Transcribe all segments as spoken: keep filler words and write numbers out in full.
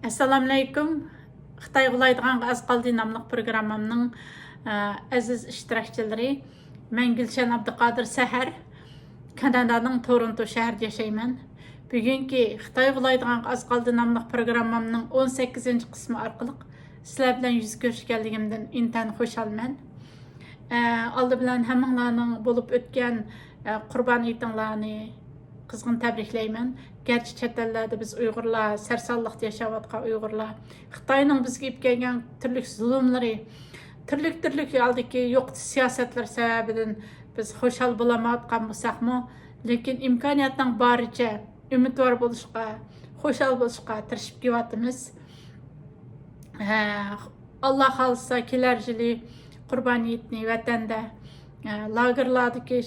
ئەسسالامۇئەلەيكۇم. خىتاي غۇلايدىغانغا ئاز قالدى ناملىق پروگراممامنىڭ، ئە، ئەزىز ئىشتىراكچىلىرى. مەن گۈلشەن ئابدۇقادىر سەھەر، كانادانىڭ تورونتو شەھىرىدە ياشايمەن. بۈگۈنكى خىتاي غۇلايدىغانغا ئاز قالدى ناملىق پروگراممامنىڭ ئون سەككىزىنچى قىسمى ئارقىلىق سىلەر بىلەن يۈز كۆرۈشكەنلىكىمدىن ئىنتايىن خۇشالمەن. ئە، ئالدى بىلەن ھەممىڭلارنىڭ بولۇپ ئۆتكەن، ئە، قۇربان ھېيتىڭلارنى قىزغىن تەبرىكلەيمەن. گەرچە چەت ئەللەردە بىز ئۇيغۇرلار سەرسانلىقتا ياشاۋاتقان ئۇيغۇرلار، خىتاينىڭ بىزگە ئېلىپ كەلگەن تۈرلۈك زۇلۇملىرى، تۈرلۈك-تۈرلۈك ھالدىكى يوقىتىش سىياسەتلىرى سەۋەبىدىن بىز خۇشال بولالمايۋاتقان بولساقمۇ، لېكىن ئىمكانىيەتنىڭ بارىچە ئۈمىدۋار بولۇشقا، خۇشال بولۇشقا تىرىشىپ كېلىۋاتىمىز. ھە، ئاللا خالىسا، كېلەر يىلى قۇربان ھېيتنى ۋەتەندە، ھە، لاگېرلاردىكى،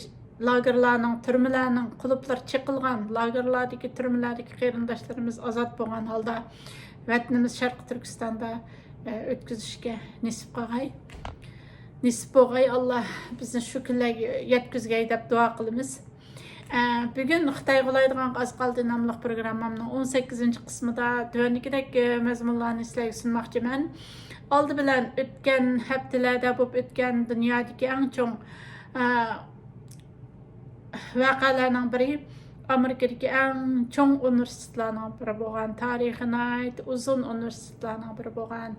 لاگېرلارنىڭ، تۈرمىلەرنىڭ قۇلۇپلىرى چېقىلغان، لاگېرلاردىكى، تۈرمىلەردىكى قېرىنداشلىرىمىز ئازاد بولغان ھالدا ۋەتىنىمىز شەرقىي تۈركىستاندا، ھە، ئۆتكۈزۈشكە نېسىپ قىلغاي. نېسىپ بولغاي، ئاللا بىزنى شۇ كۈنلەرگە يەتكۈزگەي دەپ دۇئا قىلىمىز. ئە، بۈگۈن خىتاي غۇلايدىغانغا ئاز قالدى ناملىق پروگراممامنىڭ ئون سەككىزىنچى قىسمىدا تۆۋەندىكىدەك، ئە، مەزمۇنلارنى سىلەرگە سۇنماقچىمەن. ئالدى بىلەن ئۆتكەن ھەپتىلەردە بولۇپ ئۆتكەن دۇنيادىكى ئەڭ چوڭ، ئە، ۋەقەلەرنىڭ بىرى، ئامېرىكىدىكى ئەڭ چوڭ ئۇنىۋېرسىتېتلارنىڭ بىرى بولغان، تارىخى ناھايىتى ئۇزۇن ئۇنىۋېرسىتېتلارنىڭ بىرى بولغان،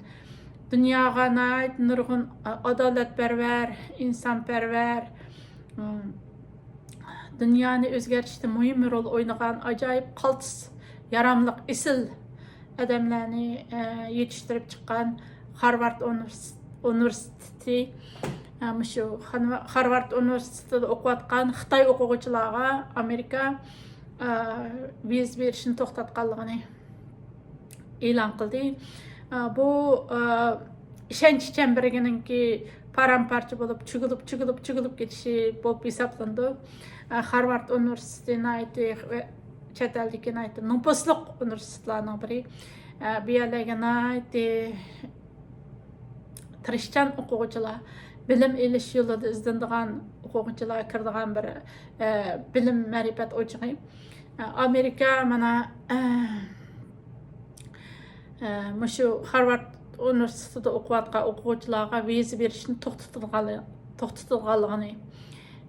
دۇنياغا ناھايىتى نۇرغۇن، ئە، ئادالەتپەرۋەر، ئىنسانپەرۋەر، ئىم، دۇنيانى ئۆزگەرتىشتە مۇھىم رول ئوينىغان ئاجايىپ قالتىس ياراملىق ئېسىل ئادەملەرنى، ئە، يېتىشتۈرۈپ چىققان خارۋارد ئۇنىۋېرس-، ئۇنىۋېرسىتېتى، ئە، مۇشۇ خانۋا-، خارۋارد ئۇنىۋېرسىتېتىدا ئوقۇۋاتقان خىتاي ئوقۇغۇچىلارغا ئامېرىكا، ئە، ۋىزا بېرىشنى توختاتقانلىقىنى ئېلان قىلدى. ئە، بۇ، ئە، ئىشەنچ چەمبىرىكىنىڭكى پارام-پارچە بولۇپ، چۈگۈلۈپ، چۈگۈلۈپ، چۈگۈلۈپ كېتىشى بولۇپ ھېسابلىنىدۇ. ئە، خارۋارد ئۇنىۋېرسىتېتى ناھايىتى، چەت ئەلدىكى ناھايىتى نوپۇسلۇق ئۇنىۋېرسىتېتلارنىڭ بىرى. ئە، بۇ يەرلەرگە ناھايىتى تىرىشچان ئوقۇغۇچىلار، بىلىم ئېلىش يولىدا ئىزدىنىدىغان ئوقۇغۇچىلار كىرىدىغان بىر، ئە، بىلىم مەرىپەت ئوچىقى. ئە، ئامېرىكا مانا، ئە، ئە، مۇشۇ خارۋارد ئۇنىۋېرسىتېتىدا ئوقۇۋاتقان ئوقۇغۇچىلارغا ۋىزا بېرىشنى توختىتىدىغانلىقى، توختىتىدىغانلىقىنى،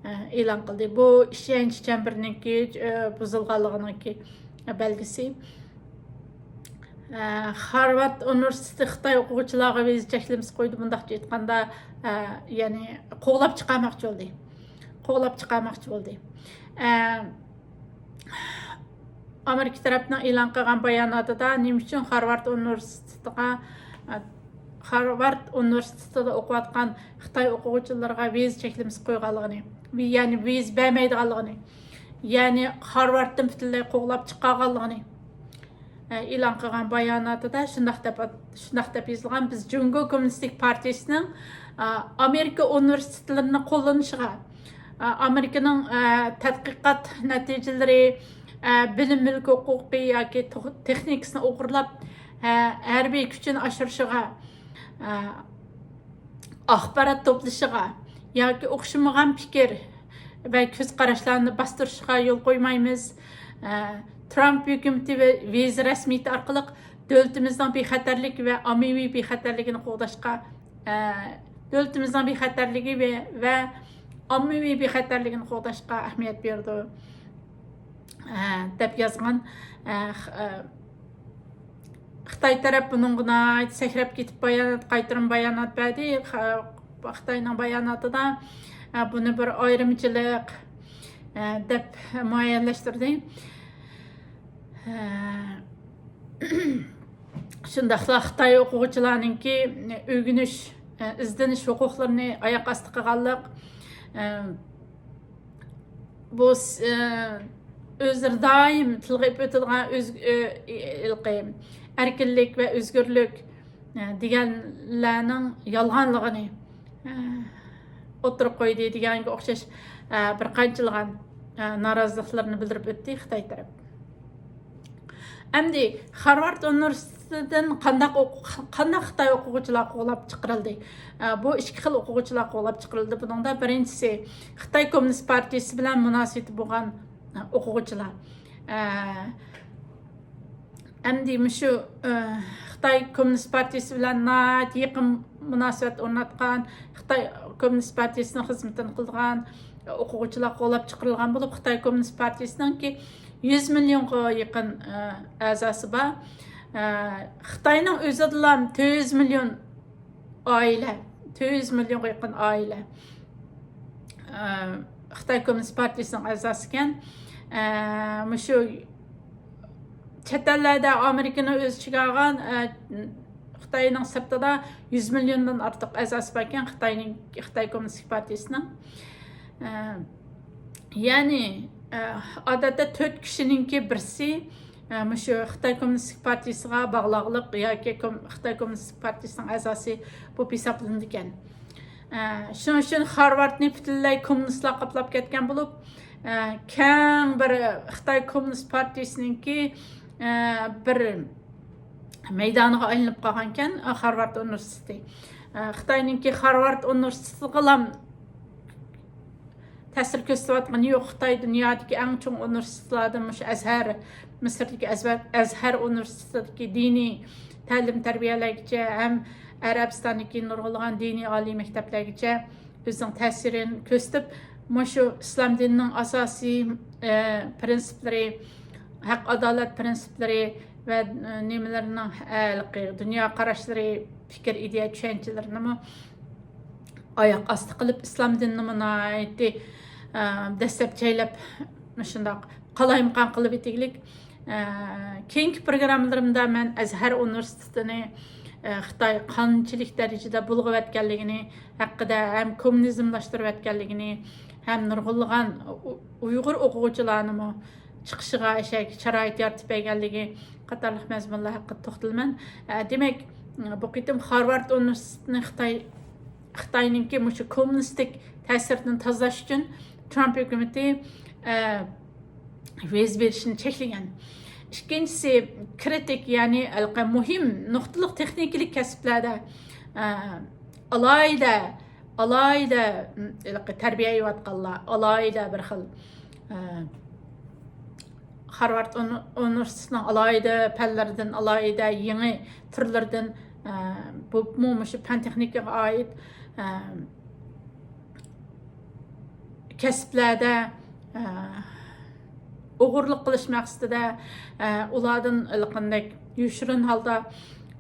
ئە، ئېلان قىلدى. بۇ ئىشەنچ چەمبىرىنىڭكى، ئە، بۇزۇلغانلىقىنىڭكى بەلگىسى. ئە، خارۋارد ئۇنىۋېرسىتېتى خىتاي ئوقۇغۇچىلارغا ۋىزا چەكلىمىسى قويدى. مۇنداقچە ئېيتقاندا، ئە، يەنى قوغلاپ چىقارماقچى بولدى. قوغلاپ چىقارماقچى بولدى. ئە، ئامېرىكا تەرەپنىڭ ئېلان قىلغان باياناتىدا نېمە ئۈچۈن خارۋارد ئۇنىۋېرسىتېتىغا، خارۋارد ئۇنىۋېرسىتېتىدا ئوقۇۋاتقان خىتاي ئوقۇغۇچىلىرىغا ۋىزا چەكلىمىسى قويغانلىقىنى، يەنى ۋىزا بەرمەيدىغانلىقىنى، يەنى خارۋاردتىن پۈتۈنلەي قوغلاپ چىقارغانلىقىنى، ئېلان قىلغان باياناتىدا شۇنداق دەپ، شۇنداق دەپ يېزىلغان: «بىز جۇڭگو كوممۇنىستىك پارتىيىسىنىڭ، ئا، ئامېرىكا ئۇنىۋېرسىتېتلىرىنى قوللىنىشىغا، ئا، ئامېرىكىنىڭ، ئا، تەتقىقات نەتىجىلىرى، ئا، بىلىم مۈلكى ھوقۇقى ياكى تېخ-، تېخنىكىسىنى ئوغرىلاپ، ئا، ھەربىي كۈچىنى ئاشۇرۇشىغا، ئا، ئاخبارات توپلىشىغا ياكى ئوخشىمىغان پىكىر ۋە كۆز قاراشلارنى باستۇرۇشىغا يول قويمايمىز. ئە، ترامپ ھۆكۈمىتى ۋە ۋىزا رەسمىيىتى ئارقىلىق دۆلىتىمىزنىڭ بىخەتەرلىك ۋە ئاممىۋى بىخەتەرلىكىنى قوغداشقا، ئە، دۆلىتىمىزنىڭ بىخەتەرلىكى ۋە، ۋە ئاممىۋى بىخەتەرلىكىنى قوغداشقا ئەھمىيەت بېرىدۇ.» ئە، دەپ يازغان. ئە، خ-، ئە، خىتاي تەرەپ بۇنىڭغا ناھايىتى سەكرەپ كېتىپ بايانات، قايتۇرما بايانات بەردى. خ-، خىتاينىڭ باياناتىدا، ئە، بۇنى بىر ئايرىمچىلىق، ئە، دەپ مۇئەييەنلەشتۈردى. ئە، شۇنداقلا خىتاي ئوقۇغۇچىلارنىڭكى ئۆگىنىش، ئە، ئىزدىنىش ھوقۇقلىرىنى ئاياق ئاستى قىلغانلىق، ئە، بۇ س-، ئۆزلىرى دائىم تىلغا ئېلىپ ئۆتىدىغان ئۆز-، ئۆ-، ھېلىقى ئەركىنلىك ۋە ئۆزگۈرلۈك، ئە، دېگەنلەرنىڭ يالغانلىقىنى، ئە، ئوتتۇرىغا قويدى دېگەنگە ئوخشاش، ئە، بىر قانچىلىغان، ئە، نارازىلىقلىرىنى بىلدۈرۈپ ئۆتتى خىتاي تەرەپ. ئەمدى خارۋارد ئۇنىۋېرسىتېتىدىن قانداق ئوقۇ-، قانداق خىتاي ئوقۇغۇچىلار قوغلاپ چىقىرىلدى؟ ئە، بۇ ئىككى خىل ئوقۇغۇچىلار قوغلاپ چىقىرىلدى. بۇنىڭدا بىرىنچىسى خىتاي كوممۇنىست پارتىيىسى بىلەن مۇناسىۋىتى بولغان، ئە، ئوقۇغۇچىلار. ئە، ئەمدى مۇشۇ، ئە، خىتاي كوممۇنىست پارتىيىسى بىلەن ناھايىتى يېقىن مۇناسىۋەت ئورناتقان، خىتاي كوممۇنىست پارتىيىسىنىڭ خىزمىتىنى قىلىدىغان، ئوقۇغۇچىلار قوللاپ چىقىرىلغان بولۇپ، خىتاي كوممۇنىست پارتىيىسىنىڭكى يۈز مىليونغا يېقىن، ئە، ئەزاسى بار. ئە، خىتاينىڭ ئۆزىدىلا تۆت يۈز مىليون ئائىلە، تۆت يۈز مىليونغا يېقىن ئائىلە، ئە، خىتاي كوممۇنىست پارتىيىسىنىڭ ئەزاسى ئىكەن. ئە، مۇشۇ چەت ئەللەردە ئامېرىكىنى ئۆز ئىچىگە ئالغان، ئە، خىتاينىڭ سىرتىدا يۈز مىليوندىن ئارتۇق ئەزاسى بار ئىكەن خىتاينىڭ، خىتاي كوممۇنىست پارتىيىسىنىڭ. ئە، يەنى، ئە، ئادەتتە تۆت كىشىنىڭكى بىرسى، ئە، مۇشۇ خىتاي كوممۇنىستىك پارتىيىسىغا باغلاقلىق ياكى كوم-، خىتاي كوممۇنىستىك پارتىيىسىنىڭ ئەزاسى بولۇپ ھېسابلىنىدىكەن. ئە، شۇنىڭ ئۈچۈن خارۋاردنى پۈتۈنلەي كوممۇنىستلار قاپلاپ كەتكەن بولۇپ، ئە، كەڭ بىر خىتاي كوممۇنىست پارتىيىسىنىڭكى، ئە، بىر مەيدانىغا ئايلىنىپ قالغانىكەن، ئە، خارۋارد ئۇنىۋېرسىتېتى. ئە، خىتاينىڭكى خارۋارد ئۇنىۋېرسىتېتىغىلا تەسىر كۆرسىتىۋاتقىنى يوق. خىتاي دۇنيادىكى ئەڭ چوڭ ئۇنىۋېرسىتېتلاردىن مۇشۇ ئەزھەر، مىسىردىكى ئەزھەر، ئەزھەر ئۇنىۋېرسىتېتىدىكى دىنىي تەلىم تەربىيەلەرگىچە ھەم ئەرەبىستاندىكى نۇرغۇنلىغان دىنىي ئالىي مەكتەپلەرگىچە ئۆزىنىڭ تەسىرىنى كۆرسىتىپ، مۇشۇ ئىسلام دىنىنىڭ ئاساسىي، ئە، پىرىنسىپلىرى، ھەق ئادالەت پىرىنسىپلىرى ۋە، ئە، نېمىلىرىنىڭ، ھېلىقى دۇنيا قاراشلىرى، پىكىر، ئىدىيە، چۈشەنچىلىرىنىمۇ ئاياق ئاستى قىلىپ، ئىسلام دىنىنىمۇ ناھايىتى، ئە، دەسسەپ چەيلەپ، مۇشۇنداق قالايمىقان قىلىپ ئۆتۈگلۈك. ئە، كېيىنكى پروگراممىلىرىمدا مەن ئەزھەر ئۇنىۋېرسىتېتىنى، ئە، خىتاي قانچىلىك دەرىجىدە بۇلغىۋەتكەنلىكىنى ھەققىدە، ھەم كوممۇنىزملاشتۇرۇۋەتكەنلىكىنى، ھەم نۇرغۇنلىغان ئۇ-، ئۇيغۇر ئوقۇغۇچىلارنىمۇ چىقىشىغا شەرائىت يارىتىپ بەرگەنلىكى قاتارلىق مەزمۇنلار ھەققىدە توختىلىمەن. ئە، دېمەك، بۇ قېتىم خارۋارد ئۇنىۋېرسىتېتىنى خىتاي، خىتاينىڭكى مۇشۇ كوممۇنىستىك تەسىرىدىن تازىلاش ئۈچۈن ترامپ ھۆكۈمىتى، ئە، ۋىزا بېرىشنى چەكلىگەن. ئىككىنچىسى، كرىتىك، يەنى ھېلىقى مۇھىم نۇقتىلىق تېخنىكىلىق كەسىپلەردە، ئە، ئالاھىدە، ئالاھىدە، ھېلىقى تەربىيە ئېلىۋاتقانلار، ئالاھىدە بىر خىل، ئە، خارۋارد ئۇنى-، ئۇنىۋېرسىتېتىنىڭ ئالاھىدە پەنلىرىدىن، ئالاھىدە يېڭى تۈرلىرىدىن، ئە، بولۇپمۇ مۇشۇ پەن تېخنىكىغا ئائىت، ئە، كەسىپلەردە، ئە، ئوغرىلىق قىلىش مەقسىتىدە، ئە، ئۇلاردىن ھېلىقىندەك يوشۇرۇن ھالدا،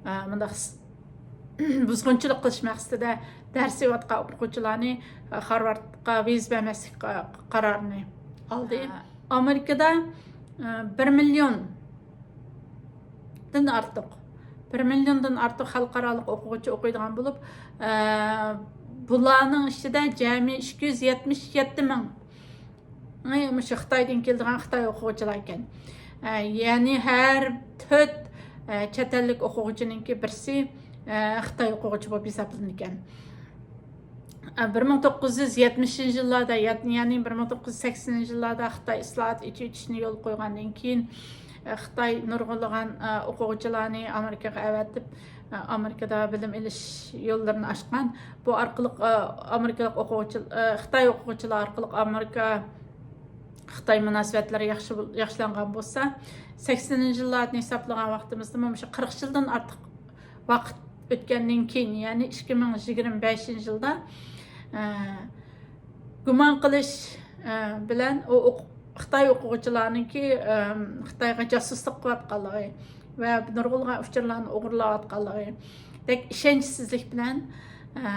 ئە، مۇنداق س-، بۇزغۇنچىلىق قىلىش مەقسىتىدە دەرس ئېلىۋاتقان ئوقۇغۇچىلارنى، ئە، خارۋاردقا ۋىزا بەرمەسلىك قا-، قارارىنى ئالدى. ئە، ئامېرىكىدا، ئە، بىر مىليون دىن ئارتۇق، بىر مىليوندىن ئارتۇق خەلقئارالىق ئوقۇغۇچى ئوقۇيدىغان بولۇپ، ئە، بۇلارنىڭ ئىچىدە جەمئىي ئىككى يۈز يەتمىش يەتتە مىڭ مۇشۇ خىتايدىن كېلىدىغان خىتاي ئوقۇغۇچىلار ئىكەن. ئە، يەنى ھەر تۆت، ئە، چەت ئەللىك ئوقۇغۇچىنىڭكى بىرسى، ئە، خىتاي ئوقۇغۇچى بولۇپ ھېسابلىنىدىكەن. بىر مىڭ توققۇز يۈز يەتمىشىنچى يىللاردا، يەنى بىر مىڭ توققۇز يۈز سەكسىنىنچى يىللاردا خىتاي ئىسلاھات، ئېچىۋېتىشنى يولغا قويغاندىن كېيىن، خىتاي نۇرغۇنلىغان ئوقۇغۇچىلارنى ئامېرىكىغا ئەۋەتىپ، ئامېرىكىدا بىلىم ئېلىش يوللىرىنى ئاچقان. بۇ ئارقىلىق ئامېرىكىلىق ئوقۇغۇچى، خىتاي ئوقۇغۇچىلار ئارقىلىق ئامېرىكا، خىتاي مۇناسىۋەتلىرى ياخشى، ياخشىلانغان بولسا، سەكسىنىنچى يىللاردىن ھېسابلىغان ۋاقتىمىزدىمۇ مۇشۇ قىرىق يىلدىن ئارتۇق ۋاقىت ئۆتكەندىن كېيىن، يەنى ئىككى مىڭ يىگىرمە بەشىنچى يىلدا، ئە، گۇمان قىلىش، ئە، بىلەن ئۇ ئوق-، خىتاي ئوقۇغۇچىلارنىڭكى، ئە، خىتايغا جاسۇسلۇق قىلىۋاتقانلىقى ۋە نۇرغۇنلىغان ئۇچۇرلارنى ئوغرىلاۋاتقانلىقىدەك ئىشەنچسىزلىك بىلەن، ئە،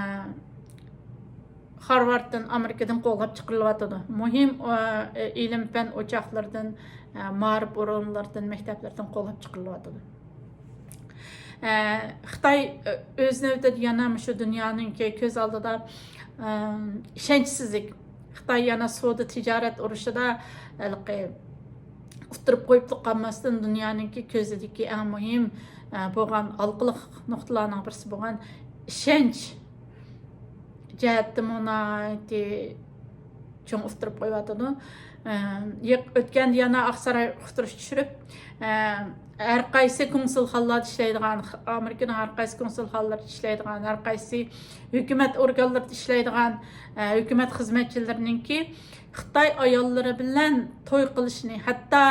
خارۋاردتىن، ئامېرىكىدىن قوغلاپ چىقىرىلىۋاتىدۇ. مۇھىم، ئە، ئىلىم پەن ئوچاقلىرىدىن، ئە، مائارىپ ئورۇنلىرىدىن، مەكتەپلىرىدىن قوغلاپ چىقىرىلىۋاتىدۇ. ئە، خىتاي، ئۆز نۆۋىتىدە يەنە مۇشۇ دۇنيانىڭكى كۆز ئالدىدا، ئە، ئىشەنچسىزلىك. خىتاي يەنە سودا تىجارەت ئۇرۇشىدا ھېلىقى ئۇتتۇرۇپ قويۇپلا قالماستىن، دۇنيانىڭكى كۆزىدىكى ئەڭ مۇھىم، ئە، بولغان ھالقىلىق نۇقتىلارنىڭ بىرسى بولغان ئىشەنچ جەھەتتىمۇ ناھايىتى چوڭ ئۇتتۇرۇپ قويۇۋاتىدۇ. ئە، يېق-، ئۆتكەندە يەنە ئاقساراي ئۇقتۇرۇش چۈشۈرۈپ، ئە، ھەر قايسى كونسۇلخانىلاردا ئىشلەيدىغان، ئامېرىكىنىڭ ھەر قايسى كونسۇلخانىلىرىدا ئىشلەيدىغان، ھەر قايسى ھۆكۈمەت ئورگانلىرىدا ئىشلەيدىغان، ئە، ھۆكۈمەت خىزمەتچىلىرىنىڭكى خىتاي ئاياللىرى بىلەن توي قىلىشنى، ھەتتا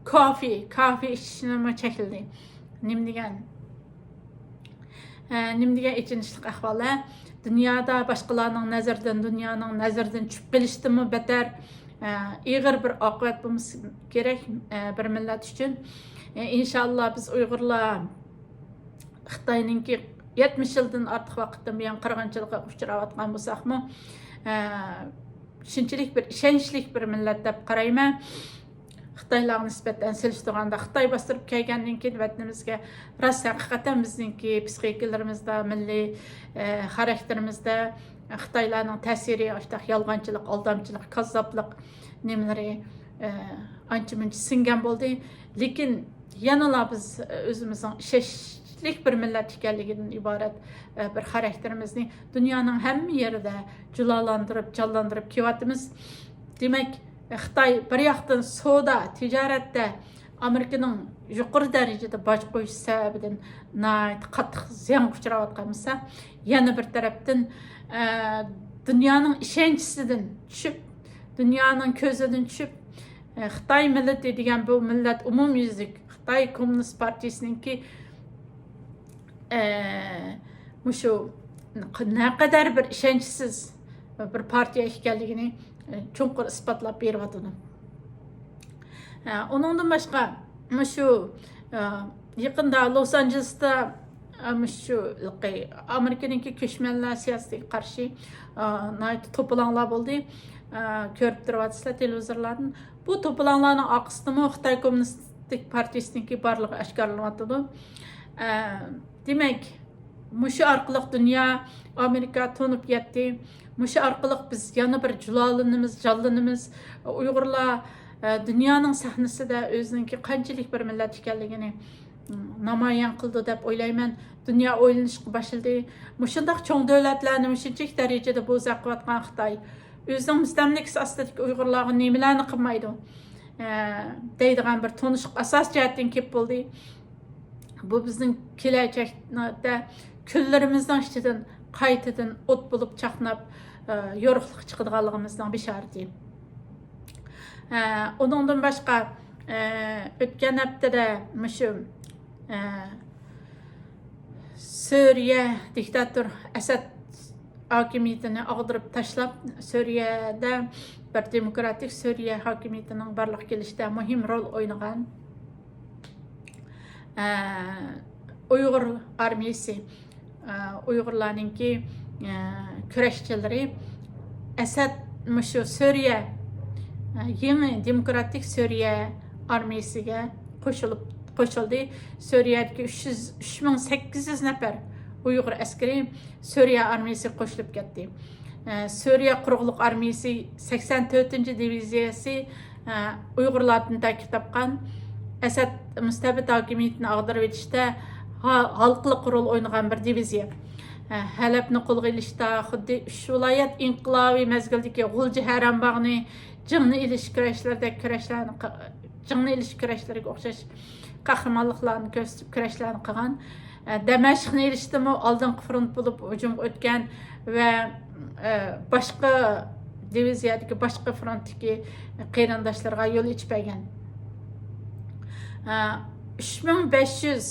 كافې، كافې ئىچىشنىمۇ چەكلىدى. نېمە دېگەن، ھە، نېمە دېگەن ئېچىنىشلىق ئەھۋال، ھە؟ دۇنيادا باشقىلارنىڭ نەزىرىدىن، دۇنيانىڭ نەزىرىدىن چۈشۈپ قېلىشتىنمۇ بەتەر، ھە، ئېغىر بىر ئاقىۋەت بولمىسا كېرەك، ھە، بىر مىللەت ئۈچۈن. ھە، ئىنشاللا بىز ئۇيغۇرلار خىتاينىڭكى يەتمىش يىلدىن ئارتۇق ۋاقىتتىن بۇيان قىرغىنچىلىقىغا ئۇچراۋاتقان بولساقمۇ، ھە، شۇنچىلىك بىر ئىشەنچلىك بىر مىللەت دەپ قارايمەن. خىتايلارغا نىسبەتەن سېلىشتۇرغاندا، خىتاي باستۇرۇپ كەلگەندىن كېيىن ۋەتىنىمىزگە راست ھەقىقەتەن بىزنىڭكى پسىخىكىلىرىمىزدە، مىللىي، ئە، خاراكتېرىمىزدە خىتايلارنىڭ تەسىرى، ئاشۇنداق يالغانچىلىق، ئالدامچىلىق، كاززاپلىق نېمىلىرى، ئە، ئانچە مۇنچە سىڭگەن بولدى. لېكىن يەنىلا بىز ئۆزىمىزنىڭ ئىشەنچلىك بىر مىللەت ئىكەنلىكىدىن ئىبارەت، ئە، بىر خاراكتېرىمىزنى دۇنيانىڭ ھەممە يېرىدە جۇلالاندۇرۇپ، جانلاندۇرۇپ كېلىۋاتىمىز. دېمەك، خىتاي بىر ياقتىن سودا، تىجارەتتە ئامېرىكىنىڭ يۇقىرى دەرىجىدە باج قويۇشى سەۋەبىدىن ناھايىتى قاتتىق زىيانغا ئۇچراۋاتقان بولسا، يەنە بىر تەرەپتىن، ئە، دۇنيانىڭ ئىشەنچىسىدىن چۈشۈپ، دۇنيانىڭ كۆزىدىن چۈشۈپ، ئە، خىتاي مىللىتى دېگەن بۇ مىللەت ئومۇميۈزلۈك خىتاي كوممۇنىست پارتىيىسىنىڭكى، ئە، مۇشۇ نەقەدەر بىر ئىشەنچسىز بىر پارتىيە ئىكەنلىكىنى، ئە، چوڭقۇر ئىسپاتلاپ بېرىۋاتىدۇ. ئە، ئۇنىڭدىن باشقا، مۇشۇ، ئە، يېقىندا لوس ئانژېلېستا، ئە، مۇشۇ ئامېرىكىنىڭكى كۆچمەنلەر سىياسىتىگە قارشى، ئە، ناھايىتى توپىلاڭلار بولدى. ئە، كۆرۈپ تۇرۇۋاتىسىلەر تېلېۋىزورلاردىن. بۇ توپىلاڭلارنىڭ ئارقىسىدىمۇ خىتاي كوممۇنىستىك پارتىيىسىنىڭكى بارلىقى ئاشكارىلىنىۋاتىدۇ. ئە، دېمەك، مۇشۇ ئارقىلىق دۇنيا ئامېرىكا تونۇپ يەتتى. مۇشۇ ئارقىلىق بىز يەنە بىر جۇلالىنىمىز، جانلىنىمىز. ئۇيغۇرلار، ئە، دۇنيانىڭ سەھنىسىدە ئۆزىنىڭكى قانچىلىك بىر مىللەت ئىكەنلىكىنى، م، نامايان قىلىدۇ دەپ ئويلايمەن. دۇنيا ئويلىنىشقا باشلىدى. مۇشۇنداق چوڭ دۆلەتلەرنى مۇشۇنچىلىك دەرىجىدە بوزەك قىلىۋاتقان خىتاي ئۆزىنىڭ مۇستەملىكىسى ئاستىدىكى ئۇيغۇرلارغا نېمىلەرنى قىلمايدۇ، ئە، دەيدىغان بىر تونۇشلۇق ئاساس جەھەتتىن كېلىپ بولدى. بۇ بىزنىڭ كېلەچەكتە كۈنلىرىمىزنىڭ ئىچىدىن قايتىدىن ئوت بولۇپ چاقناپ، ئە، يورۇقلۇققا چىقىدىغانلىقىمىزنىڭ بېشارىتى. ئە، ئۇنىڭدىن باشقا، ئە، ئۆتكەن ھەپتىدە مۇشۇ، ئە، سۈرىيە دىكتاتور ئەسەد ھاكىمىيىتىنى ئاغدۇرۇپ تاشلاپ، سۈرىيەدە بىر دېموكراتىك سۈرىيە ھاكىمىيىتىنىڭ بارلىققا كېلىشىدە مۇھىم رول ئوينىغان، ئە، ئۇيغۇر ئارمىيىسى، ئە، ئۇيغۇرلارنىڭكى، ئە، كۈرەشچىلىرى ئەسەد مۇشۇ سۈرىيە، ئە، يېڭى دېموكراتىك سۈرىيە ئارمىيىسىگە قوشۇلۇپ، قوشۇلدى. سۈرىيەدىكى ئۈچ يۈز، ئۈچ مىڭ سەككىز يۈز نەپەر ئۇيغۇر ئەسكىرى سۈرىيە ئارمىيىسىگە قوشۇلۇپ كەتتى. ئە، سۈرىيە قۇرۇقلۇق ئارمىيىسى سەكسەن تۆتىنچى دىۋىزىيەسى، ئە، ئۇيغۇرلاردىن تەركىب تاپقان، ئەسەد مۇستەبىت ھاكىمىيىتىنى ئاغدۇرۇۋېتىشتە ھا-، ھالقىلىق رول ئوينىغان بىر دىۋىزىيە. ئە، ھەلەبنى قولغا ئېلىشتا خۇددى ئۈچ ۋىلايەت ئىنقىلابى مەزگىلىدىكى غۇلجا ھەرەمباغنى جىڭنى ئېلىش كۈرەشلىرىدەك كۈرەشلەرنى قىل-، جىڭنى ئېلىش كۈرەشلىرىگە ئوخشاش قەھرىمانلىقلارنى كۆرسىتىپ كۈرەشلەرنى قىلغان. ئە، دەمەشقنى ئېلىشتىمۇ ئالدىنقى فرونت بولۇپ ھۇجۇمغا ئۆتكەن ۋە، ئە، باشقا دىۋىزىيەدىكى باشقا فرونتتىكى قېرىنداشلىرىغا يول ئېچىپ بەرگەن. ئە، ئۈچ مىڭ بەش يۈز،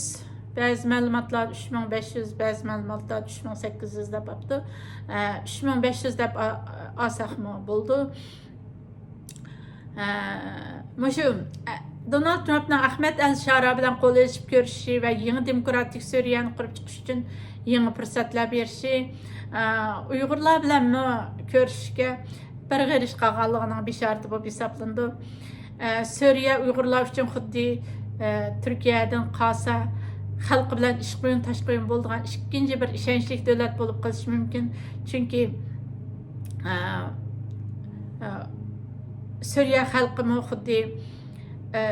بەزى مەلۇماتلاردا ئۈچ مىڭ بەش يۈز، بەزى مەلۇماتلاردا ئۈچ مىڭ سەككىز يۈز دەپ ئاپتۇ. ئە، ئۈچ مىڭ بەش يۈز دەپ ئا-، ئالساقمۇ بولىدۇ. ئە، مۇشۇ، ئە، دونالد ترامپنىڭ ئەخمەت ئەل شارا بىلەن قول ئېلىشىپ كۆرۈشۈشى ۋە يېڭى دېموكراتىك سۈرىيەنى قۇرۇپ چىقىش ئۈچۈن يېڭى پۇرسەتلەر بېرىشى، ئە، ئۇيغۇرلار بىلەنمۇ كۆرۈشۈشكە بىر غېرىش قالغانلىقىنىڭ بېشارىتى بولۇپ ھېسابلىنىدۇ. ئە، سۈرىيە ئۇيغۇرلار ئۈچۈن خۇددى، ئە، تۈركىيەدىن قالسا خەلقى بىلەن ئىشقا ئويۇن تاشقا ئويۇن بولىدىغان ئىككىنچى بىر ئىشەنچلىك دۆلەت بولۇپ قېلىشى مۇمكىن. چۈنكى، ئە، ئە، سۈرىيە خەلقىمۇ خۇددى، ئە،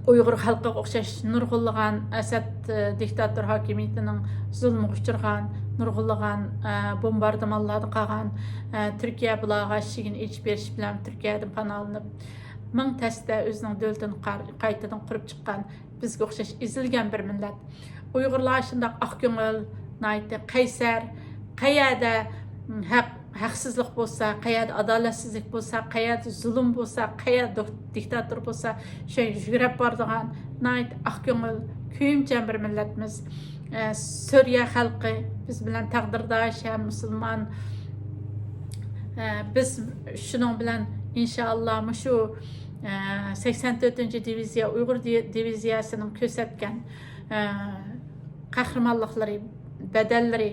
ئۇيغۇر خەلقىگە ئوخشاش نۇرغۇنلىغان ئەسەد، ئە، دىكتاتور ھاكىمىيىتىنىڭ زۇلمىغا ئۇچرىغان، نۇرغۇنلىغان، ئە، بومباردىمانلاردا قالغان، ئە، تۈركىيە بۇلارغا ئىشىكىنى ئېچىپ بېرىش بىلەن تۈركىيەدىن پاناھلىنىپ، مىڭ تەستە ئۆزىنىڭ دۆلىتىنى قار-، قايتىدىن قۇرۇپ چىققان، بىزگە ئوخشاش ئېزىلگەن بىر مىللەت. ئۇيغۇرلار شۇنداق ئاق كۆڭۈل، ناھايىتى قەيسەر، قەيەردە ھەق ھەقسىزلىق بولسا، قەيەردە ئادالەتسىزلىك بولسا، قەيەردە زۇلۇم بولسا، قەيەردە دىكتاتور بولسا، شۇ يەرگە يۈگرەپ بارىدىغان ناھايىتى ئاق كۆڭۈل، كۆيۈمچان بىر مىللەتمىز. ئە، سۈرىيە خەلقى بىز بىلەن تەقدىرداش ھەم مۇسۇلمان. ئە، بىز شۇنىڭ بىلەن ئىنشائاللا مۇشۇ، ئە، سەكسەن تۆتىنچى دىۋىزىيە، ئۇيغۇر دىۋىزىيەسىنىڭ كۆرسەتكەن، ئە، قەھرىمانلىقلىرى، بەدەللىرى،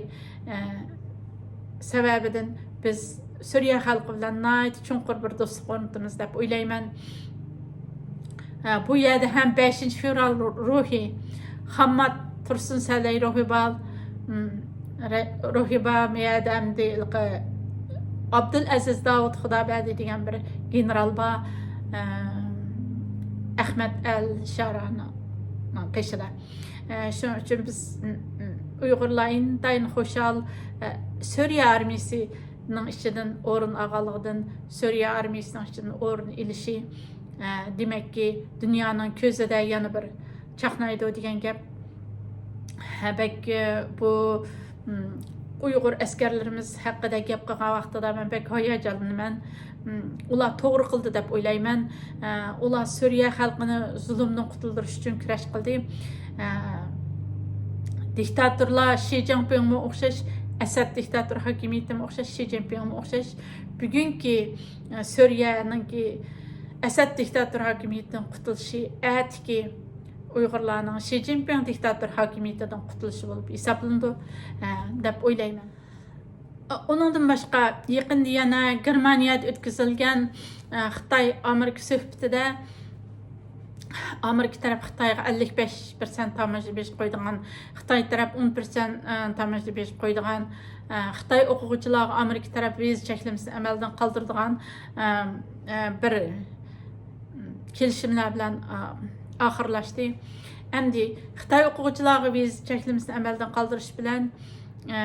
ئە، سەۋەبىدىن بىز سۈرىيە خەلقى بىلەن ناھايىتى چوڭقۇر بىر دوستلۇق ئورنىتىمىز دەپ ئويلايمەن. ئە، بۇ يەردە ھەم بەشىنچى فېۋرال روھى، خاممات تۇرسۇن سەلەي روھى بار، م، رە-، روھى بار، بۇ يەردە ئەمدى ھېلىقى ئابدۇلئەزىز داۋۇت خۇدابەردى دېگەن بىر گېنېرال بار، ئە، ئەخمەت ئەل شارانىڭ قېشىدا. ئە، شۇنىڭ ئۈچۈن بىز، م، م، ئۇيغۇرلار ئىنتايىن خۇشال، ئە، سۈرىيە ئارمىيىسىنىڭ ئىچىدىن ئورۇن ئالغانلىقىدىن، سۈرىيە ئارمىيىسىنىڭ ئىچىدىن ئورۇن ئېلىشى، ئە، دېمەككى، دۇنيانىڭ كۆزىدە يەنە بىر چاقنايدۇ دېگەن گەپ. ھە، بەك، ئە، بۇ، م، ئۇيغۇر ئەسكەرلىرىمىز ھەققىدە گەپ قىلغان ۋاقتىدا مەن بەك ھاياجانلىنىمەن. م، ئۇلار توغرا قىلدى دەپ ئويلايمەن. ئە، ئۇلار سۈرىيە خەلقىنى زۇلۇمدىن قۇتۇلدۇرۇش ئۈچۈن كۈرەش قىلدى. ئە، دىكتاتورلار شى جىنپىڭمۇ ئوخشاش، ئەسەد دىكتاتور ھاكىمىيىتىمۇ ئوخشاش، شى جىنپىڭمۇ ئوخشاش. بۈگۈنكى، ئە، سۈرىيەنىڭكى ئەسەد دىكتاتور ھاكىمىيىتىدىن قۇتۇلۇشى ئەتىكى ئۇيغۇرلارنىڭ شى جىنپىڭ دىكتاتور ھاكىمىيىتىدىن قۇتۇلۇشى بولۇپ ھېسابلىنىدۇ، ئە، دەپ ئويلايمەن. ئۇنىڭدىن باشقا، يېقىندا يەنە گېرمانىيەدە ئۆتكۈزۈلگەن، ئە، خىتاي ئامېرىكا سۆھبىتىدە ئامېرىكا تەرەپ خىتايغا ئەللىك بەش پىرسەنت تاموژنا بېجى قويىدىغان، خىتاي تەرەپ ئون پىرسەنت، ئە، تاموژنا بېجى قويىدىغان، ئە، خىتاي ئوقۇغۇچىلارغا ئامېرىكا تەرەپ ۋىزا چەكلىمىسىنى ئەمەلدىن قالدۇرىدىغان، ئە، ئە، بىر كېلىشىملەر بىلەن، ئا، ئاخىرلاشتى. ئەمدى خىتاي ئوقۇغۇچىلارغا ۋىزا چەكلىمىسىنى ئەمەلدىن قالدۇرۇش بىلەن، ئە،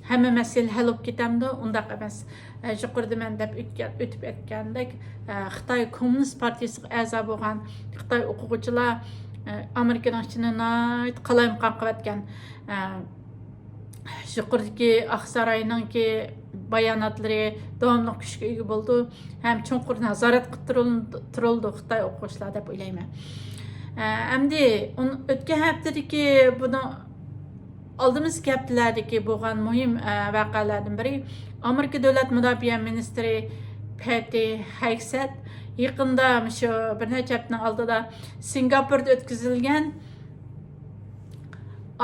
ھەممە مەسىلە ھەل بولۇپ كېتەمدۇ؟ ئۇنداق ئەمەس. ئە، يۇقىرىدا مەن دەپ ئۆتكەن، ئۆتۈپ ئۆتكەندەك، ئە، خىتاي كوممۇنىست پارتىيىسىغا ئەزا بولغان خىتاي ئوقۇغۇچىلار، ئە، ئامېرىكىنىڭ ئىچىنى ناھايىتى قالايمىقان قىلىۋەتكەن. ئە، يۇقىرىدىكى ئاقساراينىڭكى باياناتلىرى داۋاملىق كۈچكە ئىگە بولىدۇ ھەم چوڭقۇر نازارەت قىلىپ تۇرۇل-، تۇرۇلىدۇ خىتاي ئوقۇغۇچىلار دەپ ئويلايمەن. ئە، ئەمدى ئۇن-، ئۆتكەن ھەپتىدىكى بۇنىڭ ئالدىمىزدىكى ھەپتىلەردىكى بولغان مۇھىم، ئە، ۋەقەلەردىن بىرى، ئامېرىكا دۆلەت مۇداپىئە مىنىستىرى پېتى ھېگسېت يېقىندا مۇشۇ بىر نەچچە ھەپتىنىڭ ئالدىدا سىنگاپوردا ئۆتكۈزۈلگەن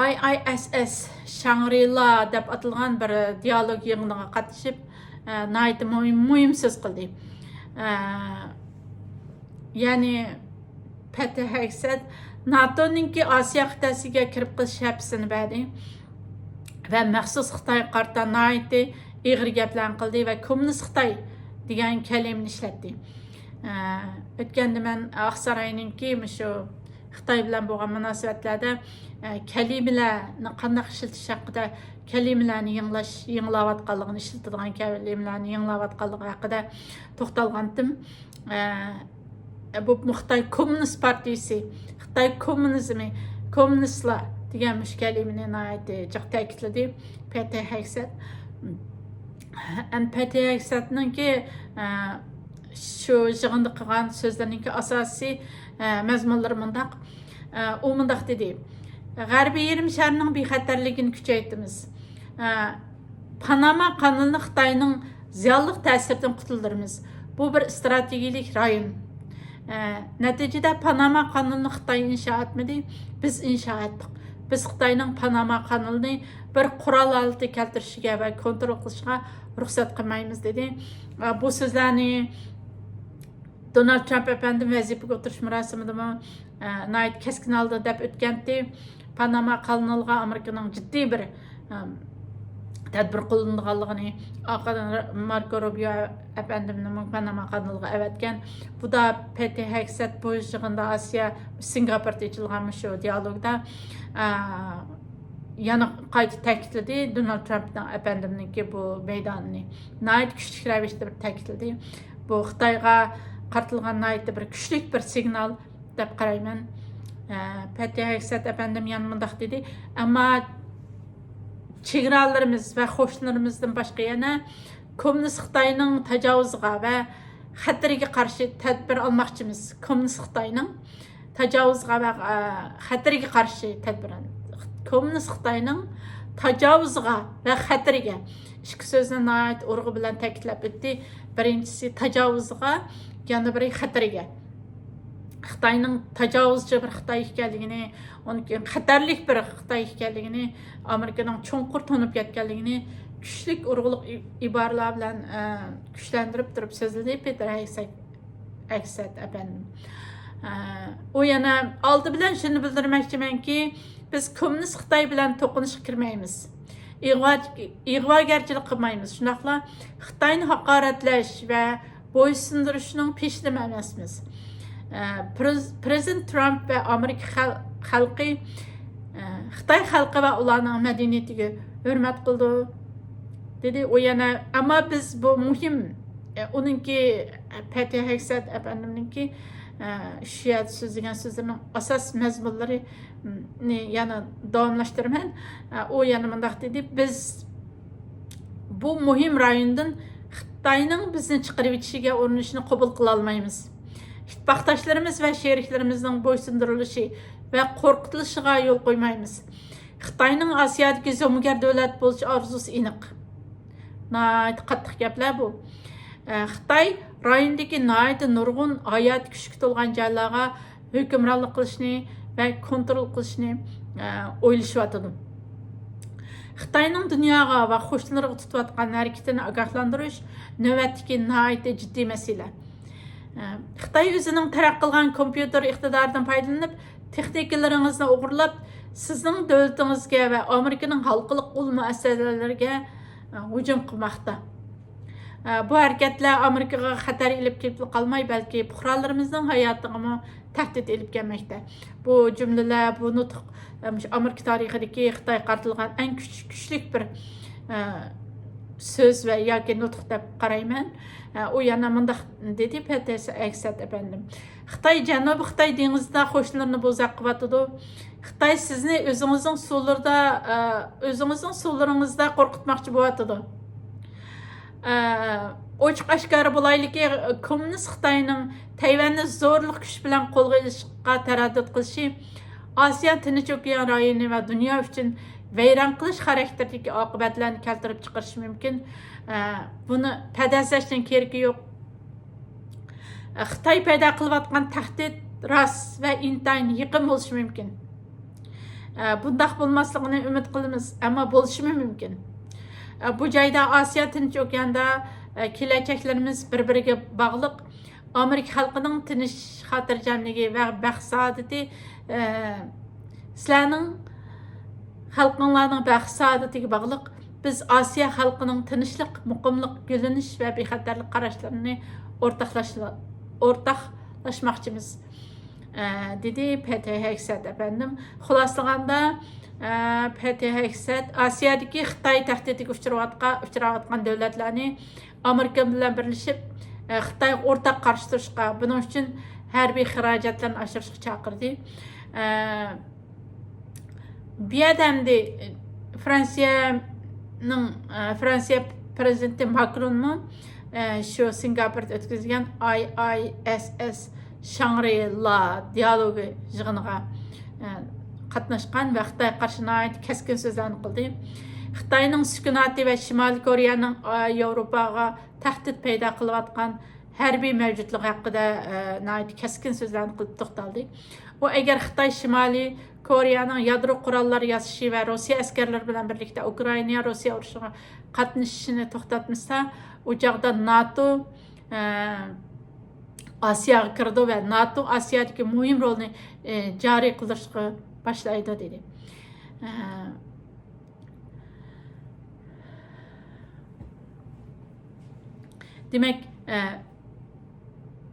ئاي ئاي ئەس ئەس شاڭرىلا دەپ ئاتالغان بىر دىيالوگ يىغىنىغا قاتنىشىپ، ئە، ناھايىتى مۇھىم، مۇھىم سۆز قىلدى. ئە، يەنى پېتى ھېگسېت ناتونىڭكى ئاسىيا قىتئەسىگە كىرىپ قېلىش ھەپىسىنى بەردى ۋە مەخسۇس خىتايغا قارىتا ناھايىتى ئېغىر گەپلەرنى قىلدى ۋە كوممۇنىست خىتاي دېگەن كەلىمىنى ئىشلەتتى. ئە، ئۆتكەندە مەن ئاقساراينىڭكى مۇشۇ خىتاي بىلەن بولغان مۇناسىۋەتلەردە، ئە، كەلىمىلەرنى قانداق ئىشلىتىش ھەققىدە، كەلىمىلەرنى يېڭىلاش، يېڭىلاۋاتقانلىقىنى، ئىشلىتىدىغان كەلىمىلەرنى يېڭىلاۋاتقانلىقى ھەققىدە توختالغانتىم. ئە، بۇ خىتاي كوممۇنىست پارتىيىسى، خىتاي كوممۇنىزمى، كوممۇنىستلار دېگەن مۇشۇ كەلىمىنى ناھايىتى جىق تەكىتلىدى پېتى ھېگسېت. ئەم، پېتى ھېگسېتنىڭكى، ئە، شۇ يىغىندا قىلغان سۆزلىرىنىڭكى ئاساسىي، ئە، مەزمۇنلىرى مۇنداق. ئە، ئۇ مۇنداق دېدى، غەربىي يېرىم شارنىڭ بىخەتەرلىكىنى كۈچەيتىمىز. ئە، پاناما قانىلىنى خىتاينىڭ زىيانلىق تەسىرىدىن قۇتۇلدۇرىمىز. بۇ بىر ئىستراتېگىيىلىك رايون. ئە، نەتىجىدە پاناما قانىلىنى خىتاي ئىنشا ئەتمىدى، بىز ئىنشا ئەتتۇق. بىز خىتاينىڭ پاناما قانىلىنى بىر قورال ھالىتىگە كەلتۈرۈشىگە ۋە كونترول قىلىشىغا رۇخسەت قىلمايمىز، دېدى. ئە، بۇ سۆزلەرنى دونالد ترامپ ئەپەندىم ۋەزىپىگە ئولتۇرۇش مۇراسىمىدىمۇ، ئە، ناھايىتى كەسكىن ھالدا دەپ ئۆتكەنتى. پاناما قانىلىغا ئامېرىكىنىڭ جىددىي بىر، ئە، تەدبىر قوللىنىدىغانلىقىنى، ئارقىدىن ماركو روبىيو ئەپەندىمنىمۇ پاناما قانىلىغا ئەۋەتكەن. بۇدا پېتى ھېگسېت بۇ يىغىندا ئاسىيا، سىنگاپوردا ئېچىلغان مۇشۇ دىيالوگدا، ئە، يەنە قايتا تەكىتلىدى دونالد ترامپنىڭ ئەپەندىمنىڭكى بۇ مەيدانىنى. ناھايىتى كۈچلۈك رەۋىشتە بىر تەكىتلىدى. بۇ خىتايغا قارىتىلغان ناھايىتى بىر كۈچلۈك بىر سىگنال دەپ قارايمەن. ئە، پېتى ھېگسېت ئەپەندىم يەنە مۇنداق دېدى، ئەمما چېگرالىرىمىز ۋە قوشنىلىرىمىزدىن باشقا يەنە كوممۇنىست خىتاينىڭ تاجاۋۇزىغا ۋە خەتىرىگە قارشى تەدبىر ئالماقچىمىز. كوممۇنىست خىتاينىڭ تاجاۋۇزىغا ۋە، ئە، خەتىرىگە قارشى تەدبىر. كوممۇنىست خىتاينىڭ تاجاۋۇزىغا ۋە خەتىرىگە. ئىككى سۆزنى ناھايىتى ئۇرغۇ بىلەن تەكىتلەپ ئۆتتى. بىرىنچىسى تاجاۋۇزىغا، يەنە بىرى خەتىرىگە. خىتاينىڭ تاجاۋۇزچى بىر خىتاي ئىكەنلىكىنى، ئۇنىڭ خەتەرلىك بىر خىتاي ئىكەنلىكىنى، ئامېرىكىنىڭ چوڭقۇر تونۇپ كەتكەنلىكىنى كۈچلۈك ئۇرغۇلۇق ئى-، ئىبارىلەر بىلەن، ئە، كۈچلەندۈرۈپ تۇرۇپ سۆزلىدى پېتېر ھېگسەت، ھېگسەت ئەپەندىم. ئە، ئۇ يەنە ئالدى بىلەن شۇنى بىلدۈرمەكچىمەنكى، بىز كوممۇنىست خىتاي بىلەن توقۇنۇشقا كىرمەيمىز. ئىغۋا-، ئىغۋاگەرچىلىك قىلمايمىز. شۇنداقلا خىتاينى ھاقارەتلەش ۋە بويسۇندۇرۇشنىڭ پېشىدىمۇ ئەمەسمىز. ئە، پرېز-، پرېزىدېنت ترامپ ۋە ئامېرىكا خەل-، خەلقى، ئە، خىتاي خەلقى ۋە ئۇلارنىڭ مەدەنىيىتىگە ھۆرمەت قىلىدۇ، دېدى. ئۇ يەنە، ئەمما بىز بۇ مۇھىم، ئە، ئۇنىڭكى، ئە، پەتى ھەيسەت ئەپەندىمنىڭكى، ئە، شۇ يەردە سۆزلىگەن سۆزلىرىنىڭ ئاساس مەزمۇنلىرى، م، نى يەنە داۋاملاشتۇرىمەن. ئە، ئۇ يەنە مۇنداق دېدى، بىز بۇ مۇھىم رايوندىن خىتاينىڭ بىزنى چىقىرىۋېتىشىگە ئۇرۇنۇشىنى قوبۇل قىلالمايمىز. ئىتتىپاقداشلىرىمىز ۋە شېرىكلىرىمىزنىڭ بويسۇندۇرۇلۇشى ۋە قورقۇتۇلۇشىغا يول قويمايمىز. خىتاينىڭ ئاسىيادىكى زومىگەر دۆلەت بولۇش ئارزۇسى ئېنىق. ناھايىتى قاتتىق گەپلەر بۇ. ئە، خىتاي رايوندىكى ناھايىتى نۇرغۇن ھاياتىي كۈچكە تولغان جايلارغا ھۆكۈمرانلىق قىلىشنى ۋە كونترول قىلىشنى، ئە، ئويلىشىۋاتىدۇ. خىتاينىڭ دۇنياغا ۋە قوشنىلىرىغا تۇتۇۋاتقان ھەرىكىتىنى ئاگاھلاندۇرۇش نۆۋەتتىكى ناھايىتى جىددىي مەسىلە. ئە، خىتاي ئۆزىنىڭ تەرەققىي قىلغان كومپيۇتېر ئىقتىدارىدىن پايدىلىنىپ، تېخنىكىلىرىڭىزنى ئوغرىلاپ، سىزنىڭ دۆلىتىڭىزگە ۋە ئامېرىكىنىڭ ھالقىلىق ئۇل مۇئەسسەسىلىرىگە، ئە، ھۇجۇم قىلماقتا. ئە، بۇ ھەرىكەتلەر ئامېرىكىغا خەتەر ئېلىپ كېلىپلا قالماي، بەلكى پۇقرالىرىمىزنىڭ ھاياتىغىمۇ تەھدىت ئېلىپ كەلمەكتە. بۇ جۈملىلەر، بۇ نۇتۇق، ئە، مۇشۇ ئامېرىكا تارىخىدىكى خىتايغا قارىتىلغان ئەڭ كۈچ-، كۈچلۈك بىر، ئە، سۆز ۋە ياكى نۇتۇق دەپ قارايمەن. ئە، ئۇ يەنە مۇنداق دېدى، پەتەس ئەكسەت ئەپەندىم. خىتاي جەنۇبىي خىتاي دېڭىزىدا قوشنىلىرىنى بوزەك قىلىۋاتىدۇ. خىتاي سىزنى ئۆزىڭىزنىڭ سۇلىرىدا، ئە، ئۆزىڭىزنىڭ سۇلىرىڭىزدا قورقۇتماقچى بولۇۋاتىدۇ. ئە، ئوچۇق ئاشكارا بولايلىكى، كوممۇنىست خىتاينىڭ تەيۋەننى زورلۇق كۈچ بىلەن قولغا ئېلىشقا تەرەددۇت قىلىشى ئاسىيا تىنچ ئوكيان رايونى ۋە دۇنيا ئۈچۈن ۋەيران قىلىش خاراكتېرىدىكى ئاقىۋەتلەرنى كەلتۈرۈپ چىقىرىشى مۇمكىن. ئە، بۇنى پەدەسەشنىڭ كېرىكى يوق. خىتاي پەيدا قىلىۋاتقان تەھدىت راست ۋە ئىنتايىن يېقىن بولۇشى مۇمكىن. بۇنداق بولماسلىقىنى ئۈمىد قىلىمىز، ئەمما بولۇشىمۇ مۇمكىن. بۇ جايدا ئاسىيا تىنچ ئوكياندا كېلەچەكلىرىمىز بىر-بىرىگە باغلىق. ئامېرىكا خەلقىنىڭ تىنچ، خاتىرجەملىكى ۋە بەخت سائادىتى، سىلەرنىڭ خەلقىڭلارنىڭ بەخت سائادىتىگە باغلىق. بىز ئاسىيا خەلقىنىڭ تىنچلىق، مۇقىملىق، گۈللىنىش ۋە بىخەتەرلىك قاراشلىرىنى ئورتاقلاشلا-، ئورتاقلاشماقچىمىز، ئە، دېدى پەتىھ ھېگسەت ئەپەندىم. خۇلاسىلىغاندا، ئە، پەتىھ ھېگسەت ئاسىيادىكى خىتاي تەھدىتىگە ئۇچراۋاتقا-، ئۇچراۋاتقان دۆلەتلەرنى ئامېرىكا بىلەن بىرلىشىپ، ئە، خىتايغا ئورتاق قارشى تۇرۇشقا، بۇنىڭ ئۈچۈن ھەربىي خىراجەتلەرنى ئاشۇرۇشقا چاقىردى. ئە، بۇ يەردە ئەمدى فرانسىيەنىڭ، ئە، فرانسىيە پرېزىدېنتى ماكرونمۇ، ئە، شۇ سىنگاپوردا ئۆتكۈزۈلگەن ئاي ئاي ئېس ئېس شاڭرى لا دىيالوگى يىغىنىغا، ئە، قاتناشقان ۋە خىتايغا قارشى ناھايىتى كەسكىن سۆزلەرنى قىلدى. خىتاينىڭ سۈكۈناتى ۋە شىمالىي كورېيەنىڭ، ئە، ياۋروپاغا تەھدىت پەيدا قىلىۋاتقان ھەربىي مەۋجۇتلۇق ھەققىدە، ئە، ناھايىتى كەسكىن سۆزلەرنى قىلىپ توختالدى. ئۇ ئەگەر خىتاي شىمالىي كورېيەنىڭ يادرو قوراللىرى ياسىشى ۋە روسىيە ئەسكەرلىرى بىلەن بىرلىكتە ئۇكرائىنىيە روسىيە ئۇرۇشىغا قاتنىشىشىنى توختاتمىسا، ئۇ چاغدا ناتو، ئە، ئاسىياغا كىرىدۇ ۋە ناتو ئاسىيادىكى مۇھىم رولىنى، ئە، جارى قىلدۇرۇشقا باشلايدۇ، دېدى. ئە، دېمەك، ئە،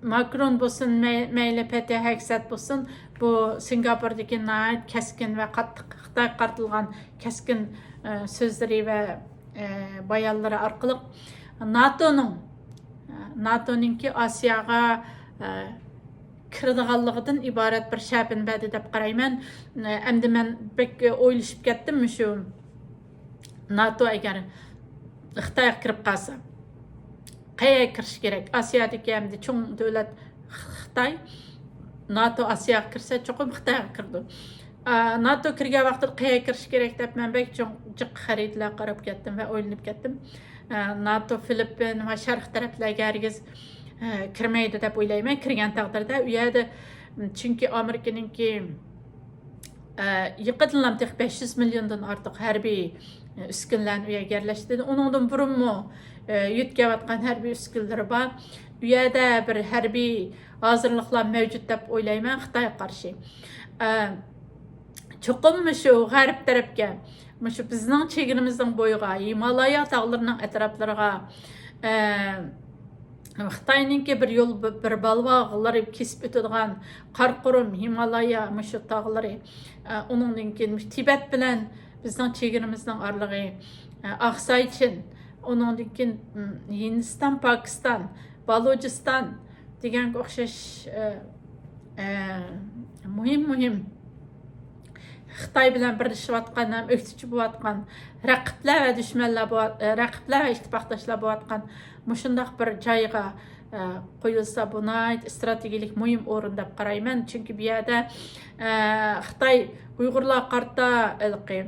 ماكرون بولسۇن، مەي-، مەيلى پەتىھ ھېگسەت بولسۇن، بۇ سىنگاپوردىكى ناھايىتى كەسكىن ۋە قاتتىق خىتايغا قارىتىلغان كەسكىن، ئە، سۆزلىرى ۋە، ئە، بايانلىرى ئارقىلىق ناتونىڭ، ئە، ناتونىڭكى ئاسىياغا، ئە، كىرىدىغانلىقىدىن ئىبارەت بىر شەپىنى بەردى دەپ قارايمەن. ئەمدى مەن بەك ئويلىشىپ كەتتىم مۇشۇ ناتو ئەگەر خىتايغا كىرىپ قالسا. قەيەرگە كىرىش كېرەك؟ ئاسىيادىكى ئەمدى چوڭ دۆلەت خىتاي. ناتو ئاسىياغا كىرسە، چوقۇم خىتايغا كىرىدۇ. ئا، ناتو كىرگەن ۋاقتىدا قەيەرگە كىرىش كېرەك دەپ، مەن بەك چوڭ جىق خەرىتىلەرگە قاراپ كەتتىم ۋە ئويلىنىپ كەتتىم. ئا، ناتو فىلىپپىن ۋە شەرق تەرەپلەرگە ھەرگىز، ئا، كىرمەيدۇ دەپ ئويلايمەن. كىرگەن تەقدىردە، ئۇ يەردە، چۈنكى ئامېرىكىنىڭكى، ئە، يېقىندىنلا تېخى بەش يۈز مىليوندىن ئارتۇق ھەربىي، ئە، ئۈسكۈنىلەرنى ئۇ يەرگە يەرلەشتۈردى. ئۇنىڭدىن بۇرۇنمۇ، ئە، يۆتكەۋاتقان ھەربىي ئۈسكۈنىلىرى بار. ئۇ يەردە بىر ھەربىي ھازىرلىقلار مەۋجۇت دەپ ئويلايمەن خىتايغا قارشى. ئە، چوقۇم مۇشۇ غەرب تەرەپكە، مۇشۇ بىزنىڭ چېگرىمىزنىڭ بويىغا، ھىمالايا تاغلىرىنىڭ ئەتراپلىرىغا، ئە، خىتاينىڭكى بىر يول، بىر بالۋاغلىرى كېسىپ ئۆتىدىغان قارقۇرۇم ھىمالايا مۇشۇ تاغلىرى، ئە، ئۇنىڭدىن كېيىن مۇشۇ تىبەت بىلەن بىزنىڭ چېگرىمىزنىڭ ئارىلىقى، ئە، ئاقساي چىن، ئۇنىڭدىن كېيىن، م، ھىندىستان، پاكىستان، بالۇچىستان دېگەنگە ئوخشاش، ئە، ئە، مۇھىم، مۇھىم خىتاي بىلەن بىرلىشىۋاتقان ھەم ئۆكتىچى بولۇۋاتقان رەقىبلەر ۋە دۈشمەنلەر بوۋات-، رەقىبلەر ۋە ئىتتىپاقداشلار بولۇۋاتقان مۇشۇنداق بىر جايغا، ئە، قويۇلسا، بۇ ناھايىتى ئىستراتېگىيەلىك مۇھىم ئورۇن دەپ قارايمەن. چۈنكى بۇ يەردە، ئە، خىتاي ئۇيغۇرلارغا قارىتا ھېلىقى،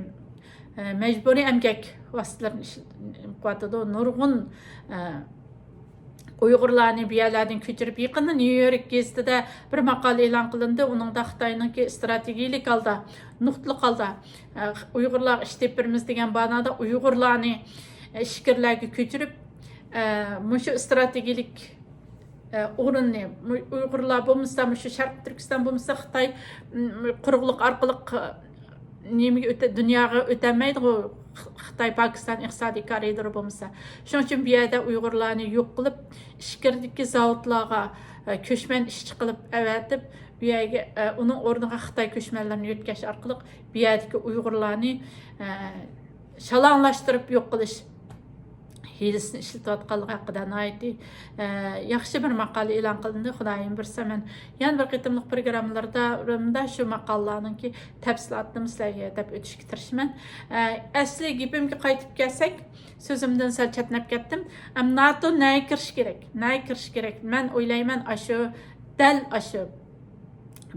ئە، مەجبۇرىي ئەمگەك ۋاسىتىلىرىنى ئىشلىتىۋاتىدۇ. نۇرغۇن، ئە، ئۇيغۇرلارنى بۇ يەرلەردىن كۆچۈرۈپ، يېقىندا نيۇ يورك گېزىتىدە بىر ماقالە ئېلان قىلىندى. ئۇنىڭدا خىتاينىڭكى ئىستراتېگىيەلىك ھالدا، نۇقتىلىق ھالدا، ئە، ئۇيغۇرلارغا ئىش تېپىپ بېرىمىز دېگەن بانادا ئۇيغۇرلارنى، ئە، ئىچكىرىلەرگە كۆچۈرۈپ، ئە، مۇشۇ ئىستراتېگىيەلىك، ئە، ئورۇننى، مۇ-، ئۇيغۇرلار بولمىسا، مۇشۇ شەرقىي تۈركىستان بولمىسا، خىتاي، م، قۇرۇقلۇق ئارقىلىق، نېمىگە ئۆتە-، دۇنياغا ئۆتەلمەيدىغۇ، خىتاي، پاكىستان ئىقتىسادىي كارىدورى بولمىسا. شۇنىڭ ئۈچۈن بۇ يەردە ئۇيغۇرلارنى يوق قىلىپ، ئىچكىرىدىكى زاۋۇتلارغا، ئە، كۆچمەن ئىشچى قىلىپ ئەۋەتىپ، بۇ يەرگە، ئە، ئۇنىڭ ئورنىغا خىتاي كۆچمەنلىرىنى يۆتكەش ئارقىلىق بۇ يەردىكى ئۇيغۇرلارنى، ئە، شالاڭلاشتۇرۇپ يوق قىلىش ھىيلىسىنى ئىشلىتىۋاتقانلىقى ھەققىدە ناھايىتى، ئە، ياخشى بىر ماقالە ئېلان قىلىندى. خۇدايىم بۇيرۇسا، مەن يەنە بىر قېتىملىق پروگراممىلاردا شۇ ماقالىلارنىڭكى تەپسىلاتىنى سىلەرگە دەپ ئۆتۈشكە تىرىشىمەن. ئە، ئەسلى گېپىمگە قايتىپ كەلسەك، سۆزۈمدىن سەل چەتنەپ كەتتىم. ئەم، ناتو نەگە كىرىش كېرەك؟ نەگە كىرىش كېرەك؟ مەن ئويلايمەن، ئاشۇ، دەل ئاشۇ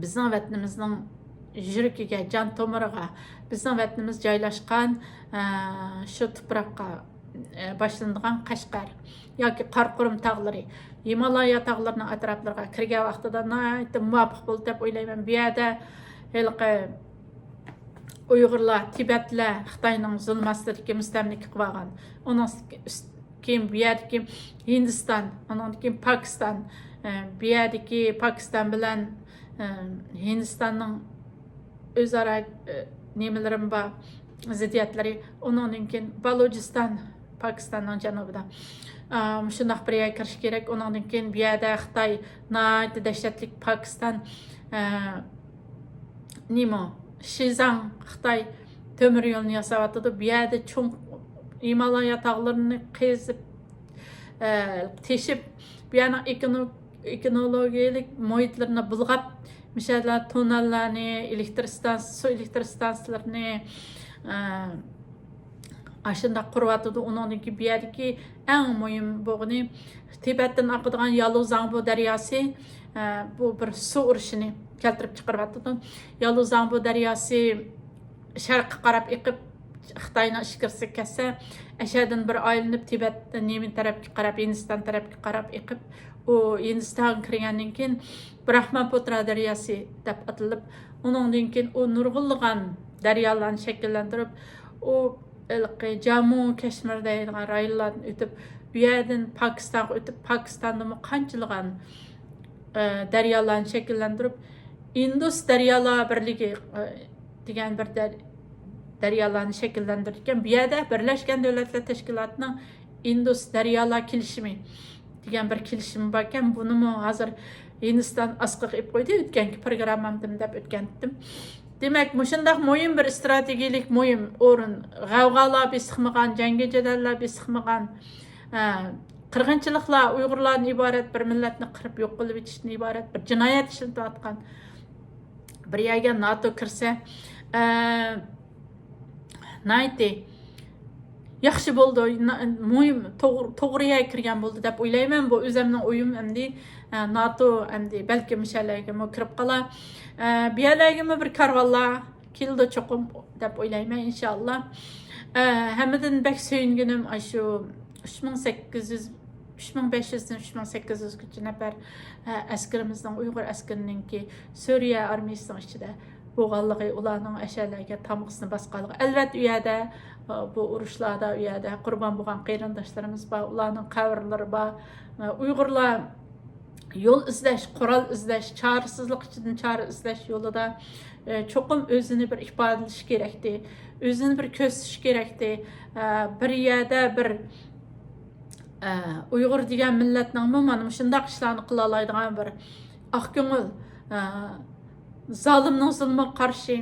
بىزنىڭ ۋەتىنىمىزنىڭ يۈرىكىگە، جان تومۇرىغا، بىزنىڭ ۋەتىنىمىز جايلاشقان، ئە، شۇ تۇپراققا، ئە، باشلىنىدىغان قەشقەر ياكى قاراقۇرۇم تاغلىرى، ھىمالايا تاغلىرىنىڭ ئەتراپلىرىغا كىرگەن ۋاقتىدا ناھايىتى مۇۋاپىق بولدى دەپ ئويلايمەن. بۇ يەردە ھېلىقى ئۇيغۇرلار، تىبەتلەر خىتاينىڭ زۇلمى ئاستىدىكى مۇستەملىكە قىلىۋالغان. ئۇنىڭ ئۈست-، كېيىن بۇ يەردىكى ھىندىستان، ئۇنىڭدىن كېيىن پاكىستان، ئە، بۇ يەردىكى پاكىستان بىلەن، ئە، ھىندىستاننىڭ ئۆزئارا، ئە، نېمىلىرىمۇ بار، زىددىيەتلىرى. ئۇنىڭدىن كېيىن بالۇچىستان، پاكىستاننىڭ جەنۇبىدا. ئە، مۇشۇنداق بىر يەرگە كىرىش كېرەك. ئۇنىڭدىن كېيىن بۇ يەردە خىتاي ناھايىتى دەھشەتلىك پاكىستان، ئە، نېمە، شىزاڭ خىتاي تۆمۈر يولىنى ياساۋاتىدۇ. بۇ يەردە چوڭ ھىمالايا تاغلىرىنى قېزىپ، ئە، تېشىپ، بۇ يەرنىڭ ئېكونو-، ئېكولوگىيەلىك مۇھىتلىرىنى بۇلغاپ، مۇشۇ يەردە توننېللارنى، ئېلېكتر ئىستانسا-، سۇ ئېلېكتر ئىستانسىلىرىنى، ئە، ئاشۇنداق قۇرۇۋاتىدۇ. ئۇنىڭدىن كېيىن بۇ يەردىكى ئەڭ مۇھىم بولغىنى، تىبەتتىن ئاقىدىغان يالۇزاڭبۇ دەرياسى، ئە، بۇ بىر سۇ ئۇرۇشىنى كەلتۈرۈپ چىقىرىۋاتىدۇ. يالۇزاڭبۇ دەرياسى شەرققە قاراپ ئېقىپ، خىتاينىڭ ئىچكىرىسىگە كەتسە، ئەشەدىن بىر ئايلىنىپ، تىبەت نېمە تەرەپكە قاراپ، ھىندىستان تەرەپكە قاراپ ئېقىپ، ئۇ ھىندىستانغا كىرگەندىن كېيىن، براھماپۇترا دەرياسى دەپ ئاتىلىپ، ئۇنىڭدىن كېيىن ئۇ نۇرغۇنلىغان دەريالارنى شەكىللەندۈرۈپ، ئۇ ھېلىقى جامۇ كەشمىر دەيدىغان رايونلاردىن ئۆتۈپ، بۇ يەردىن پاكىستانغا ئۆتۈپ، پاكىستاندىمۇ قانچىلىغان، ئە، دەريالارنى شەكىللەندۈرۈپ، ئىندۇس دەريالار بىرلىكى، ئە، دېگەن بىر دەر-، دەريالارنى شەكىللەندۈرىدىكەن. بۇ يەردە بىرلەشكەن دۆلەتلەر تەشكىلاتىنىڭ ئىندۇس دەريالار كېلىشىمى دېگەن بىر كېلىشىم باركەن. بۇنىمۇ ھازىر ھىندىستان ئاسقىغا ئېلىپ قويدى، ئۆتكەنكى پروگراممامدىمۇ دەپ ئۆتكەنتىم. دېمەك، مۇشۇنداق مۇھىم بىر ئىستراتېگىيەلىك مۇھىم ئورۇن، غەۋغالار بېسىقمىغان، جەڭگى جېدەللەر بېسىقمىغان، ئە، قىرغىنچىلىقلار، ئۇيغۇرلاردىن ئىبارەت بىر مىللەتنى قىرىپ يوق قىلىۋېتىشتىن ئىبارەت بىر جىنايەت ئىشلىتىۋاتقان بىر يەرگە ناتو كىرسە، ئە، ناھايىتى ياخشى بولدى، مۇھىم توغرا، توغرا يەرگە كىرگەن بولدى دەپ ئويلايمەن. بۇ ئۆزۈمنىڭ ئويۇم ئەمدى. ئە، ناتو ئەمدى بەلكىم مۇشۇ يەرلەرگىمۇ كىرىپ قالار. ئە، بۇ يەرلەرگىمۇ بىر كارۋانلار كېلىدۇ چوقۇم دەپ ئويلايمەن، ئىنشائاللا. ئە، ھەممىدىن بەك سۆيۈنگىنىم ئاشۇ ئۈچ مىڭ سەككىز يۈز، ئۈچ مىڭ بەش يۈزدىن ئۈچ مىڭ سەككىز يۈزگىچە نەپەر، ئە، ئەسكىرىمىزنىڭ، ئۇيغۇر ئەسكىرىنىڭكى سۈرىيە ئارمىيىسىنىڭ ئىچىدە بولغانلىقى، ئۇلارنىڭ ئەشەلەرگە تامغىسىنى باسقانلىقى. ئەلۋەتتە، ئۇ يەردە، ئە، بۇ ئۇرۇشلاردا ئۇ يەردە قۇربان بولغان قېرىنداشلىرىمىز بار، ئۇلارنىڭ قەبرىلىرى بار. ئە، ئۇيغۇرلار يول ئىزدەش، قورال ئىزدەش، چارىسىزلىق ئىچىدىن چارە ئىزدەش يولىدا، ئە، چوقۇم ئۆزىنى بىر ئىپادىلىشى كېرەكتى، ئۆزىنى بىر كۆرسىتىشى كېرەكتى. ئە، بىر يەردە بىر، ئە، ئۇيغۇر دېگەن مىللەتنىڭمۇ مانا مۇشۇنداق ئىشلارنى قىلالايدىغان بىر ئاق كۆڭۈل، ئە، زالىمنىڭ زۇلمىغا قارشى،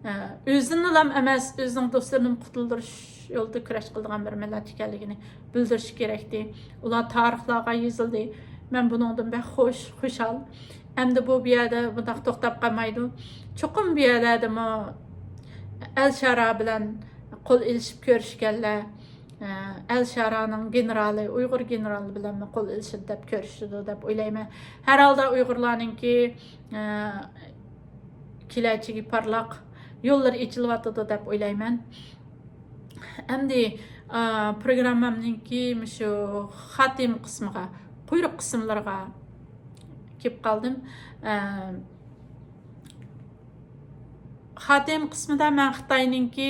ئە، ئۆزىنىلا ئەمەس، ئۆزىنىڭ دوستلىرىنىمۇ قۇتۇلدۇرۇش يولىدا كۈرەش قىلىدىغان بىر مىللەت ئىكەنلىكىنى بىلدۈرۈشى كېرەكتى. ئۇلار تارىخلارغا يېزىلدى. مەن بۇنىڭدىن بەك خوش، خۇشال. ئەمدى بۇ، بۇ يەردە بۇنداق توختاپ قالمايدۇ. چوقۇم بۇ يەرلەردىمۇ ئەل شارا بىلەن قول ئېلىشىپ كۆرۈشكەنلەر، ئە، ئەل شارانىڭ گېنېرالى، ئۇيغۇر گېنېرالى بىلەنمۇ قول ئېلىشىدۇ دەپ كۆرۈشىدۇ دەپ ئويلايمەن. ھەر ھالدا ئۇيغۇرلارنىڭكى، ئە، كېلەچىكى پارلاق، يوللىرى ئېچىلىۋاتىدۇ دەپ ئويلايمەن. ئەمدى، ئە، پروگراممامنىڭكى مۇشۇ خاتىمە قىسمىغا، قۇيرۇق قىسىملىرىغا كېلىپ قالدىم. ئە، خاتىمە قىسمىدا مەن خىتاينىڭكى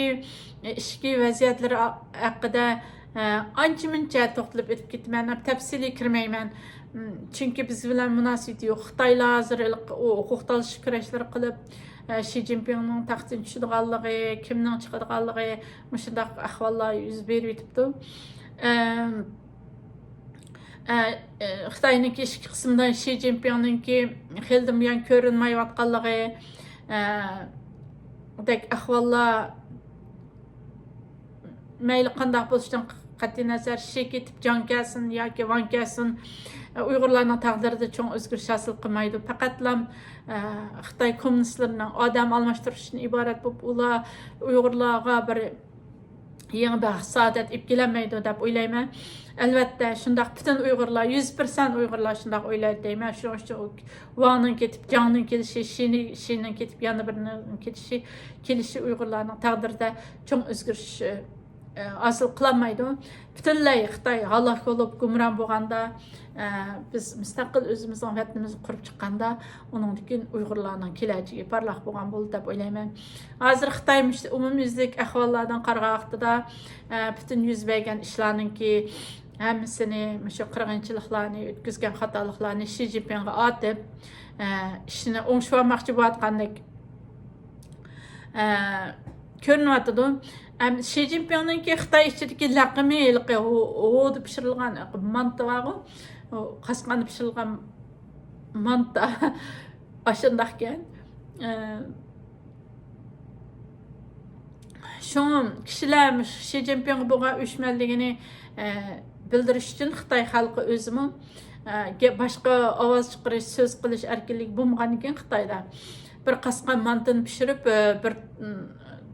ئىچكى ۋەزىيەتلىرى ھەققىدە، ئە، ئانچە مۇنچە توختىلىپ ئۆتۈپ كېتىمەن، تەپسىلىي كىرمەيمەن. چۈنكى بىز بىلەن مۇناسىۋىتى يوق. خىتايلار ھازىر ھېلىقى ئۇ ھوقۇق تالىشىش كۈرەشلىرى قىلىپ، ئە، شى جىنپىڭنىڭ تەختتىن چۈشىدىغانلىقى، كىمنىڭ چىقىدىغانلىقى، مۇشۇنداق ئەھۋاللار يۈز بېرىۋېتىپتۇ. ئە، ئە، ئە، خىتاينىڭكى ئىچكى قىسمىدا شى جىنپىڭنىڭكى خېلىدىن بۇيان كۆرۈنمەيۋاتقانلىقى، ئە، دەك ئەھۋاللار مەيلى قانداق بولۇشىدىن قەتئىينەزەر، شى كېتىپ جاڭ كەلسۇن ياكى ۋاڭ كەلسۇن، ئە، ئۇيغۇرلارنىڭ تەقدىرىدە چوڭ ئۆزگىرىش ھاسىل قىلمايدۇ. پەقەتلا، ئە، خىتاي كوممۇنىستلىرىنىڭ ئادەم ئالماشتۇرۇشىدىن ئىبارەت بولۇپ، ئۇلار ئۇيغۇرلارغا بىر يېڭى بەخت سائادەت ئېلىپ كېلەلمەيدۇ دەپ ئويلايمەن. ئەلۋەتتە، شۇنداق پۈتۈن ئۇيغۇرلار، يۈز پىرسەنت ئۇيغۇرلار شۇنداق ئويلايدۇ دەيمەن. شۇنىڭ ئۈچۈن ئۇ ۋاڭنىڭ كېتىپ، جاڭنىڭ كېلىشى، شىنى-، شىنىڭ كېتىپ، يەنە بىرىنىڭ كېتىشى، كېلىشى ئۇيغۇرلارنىڭ تەقدىرىدە چوڭ ئۆزگىرىش، ئە، ھاسىل قىلالمايدۇ. پۈتۈنلەي خىتاي ھالاك بولۇپ، گۇمران بولغاندا، ئە، بىز مۇستەقىل ئۆزىمىزنىڭ ۋەتىنىمىزنى قۇرۇپ چىققاندا، ئۇنىڭدىن كېيىن ئۇيغۇرلارنىڭ كېلەچىكى پارلاق بولغان بولىدۇ دەپ ئويلايمەن. ھازىر خىتاي مۇشۇ ئومۇميۈزلۈك ئەھۋاللاردىن قارىغان ۋاقتىدا، ئە، پۈتۈن يۈز بەرگەن ئىشلارنىڭكى ھەممىسىنى، مۇشۇ قىرغىنچىلىقلارنى، ئۆتكۈزگەن خاتالىقلارنى شى جىنپىڭغا ئاتىپ، ئە، ئىشنى ئوڭشىۋالماقچى بولۇۋاتقاندەك، ئە، كۆرۈنۈۋاتىدۇ. ئەم، شى جىنپىڭنىڭكى خىتاي ئىچىدىكى لەقىمى ھېلىقى ھو-، ھودە پىشۇرۇلغان مانتا بارغۇ، قاسقاندا پىشۇرۇلغان مانتا ئاشۇنداقكەن. ئە، شۇڭا كىشىلەر مۇشۇ شى جىنپىڭغا بولغان ئۆچمەنلىكىنى، ئە، بىلدۈرۈش ئۈچۈن خىتاي خەلقى ئۆزىمۇ، ئە، گە-، باشقا ئاۋاز چىقىرىش، سۆز قىلىش ئەركىنلىكى بولمىغاندىكىن خىتايدا بىر قاسقان مانتىنى پىشۇرۇپ، ئە، بىر، م،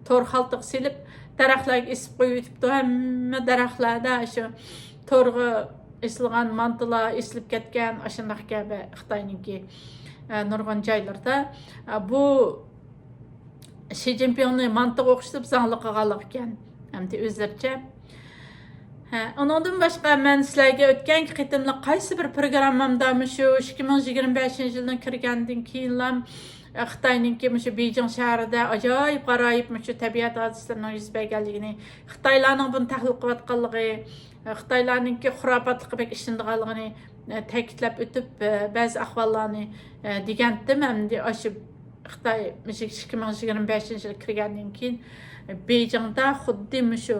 تور خالتىغا سېلىپ، دەرەخلەرگە ئېسىپ قويۇۋېتىپتۇ. ھەممە دەرەخلەردە شۇ تورغا ئېسىلغان مانتىلار ئېسىلىپ كەتكەن، ئاشۇنداق گەپ خىتاينىڭكى، ئە، نۇرغۇن جايلىرىدا. ئە، بۇ شى جىنپىڭنى مانتىغا ئوخشىتىپ زاڭلىق قىلغانلىقى ئىكەن، ئەمدى ئۆزلىرىچە. ھە، ئۇنىڭدىن باشقا، مەن سىلەرگە ئۆتكەنكى قېتىملىق قايسى بىر پروگراممامدا مۇشۇ ئىككى مىڭ يىگىرمە بەشىنچى يىلدىن كىرگەندىن كېيىنلا، ئە، خىتاينىڭكى مۇشۇ بېيجىڭ شەھىرىدە ئاجايىپ غارايىپ مۇشۇ تەبىئەت ھادىسىلىرىنىڭ يۈز بەرگەنلىكىنى، خىتايلارنىڭ بۇنى تەھلىل قىلىۋاتقانلىقى، خىتايلارنىڭكى خۇراپاتلىققا بەك ئىشىنىدىغانلىقىنى، ئە، تەكىتلەپ ئۆتۈپ، ئە، بەزى ئەھۋاللارنى، ئە، دېگەنتىم. ئەمدى ئاشۇ خىتاي مۇشۇ ئىككى مىڭ يىگىرمە بەشىنچى يىل كىرگەندىن كېيىن، ئە، بېيجىڭدا خۇددى مۇشۇ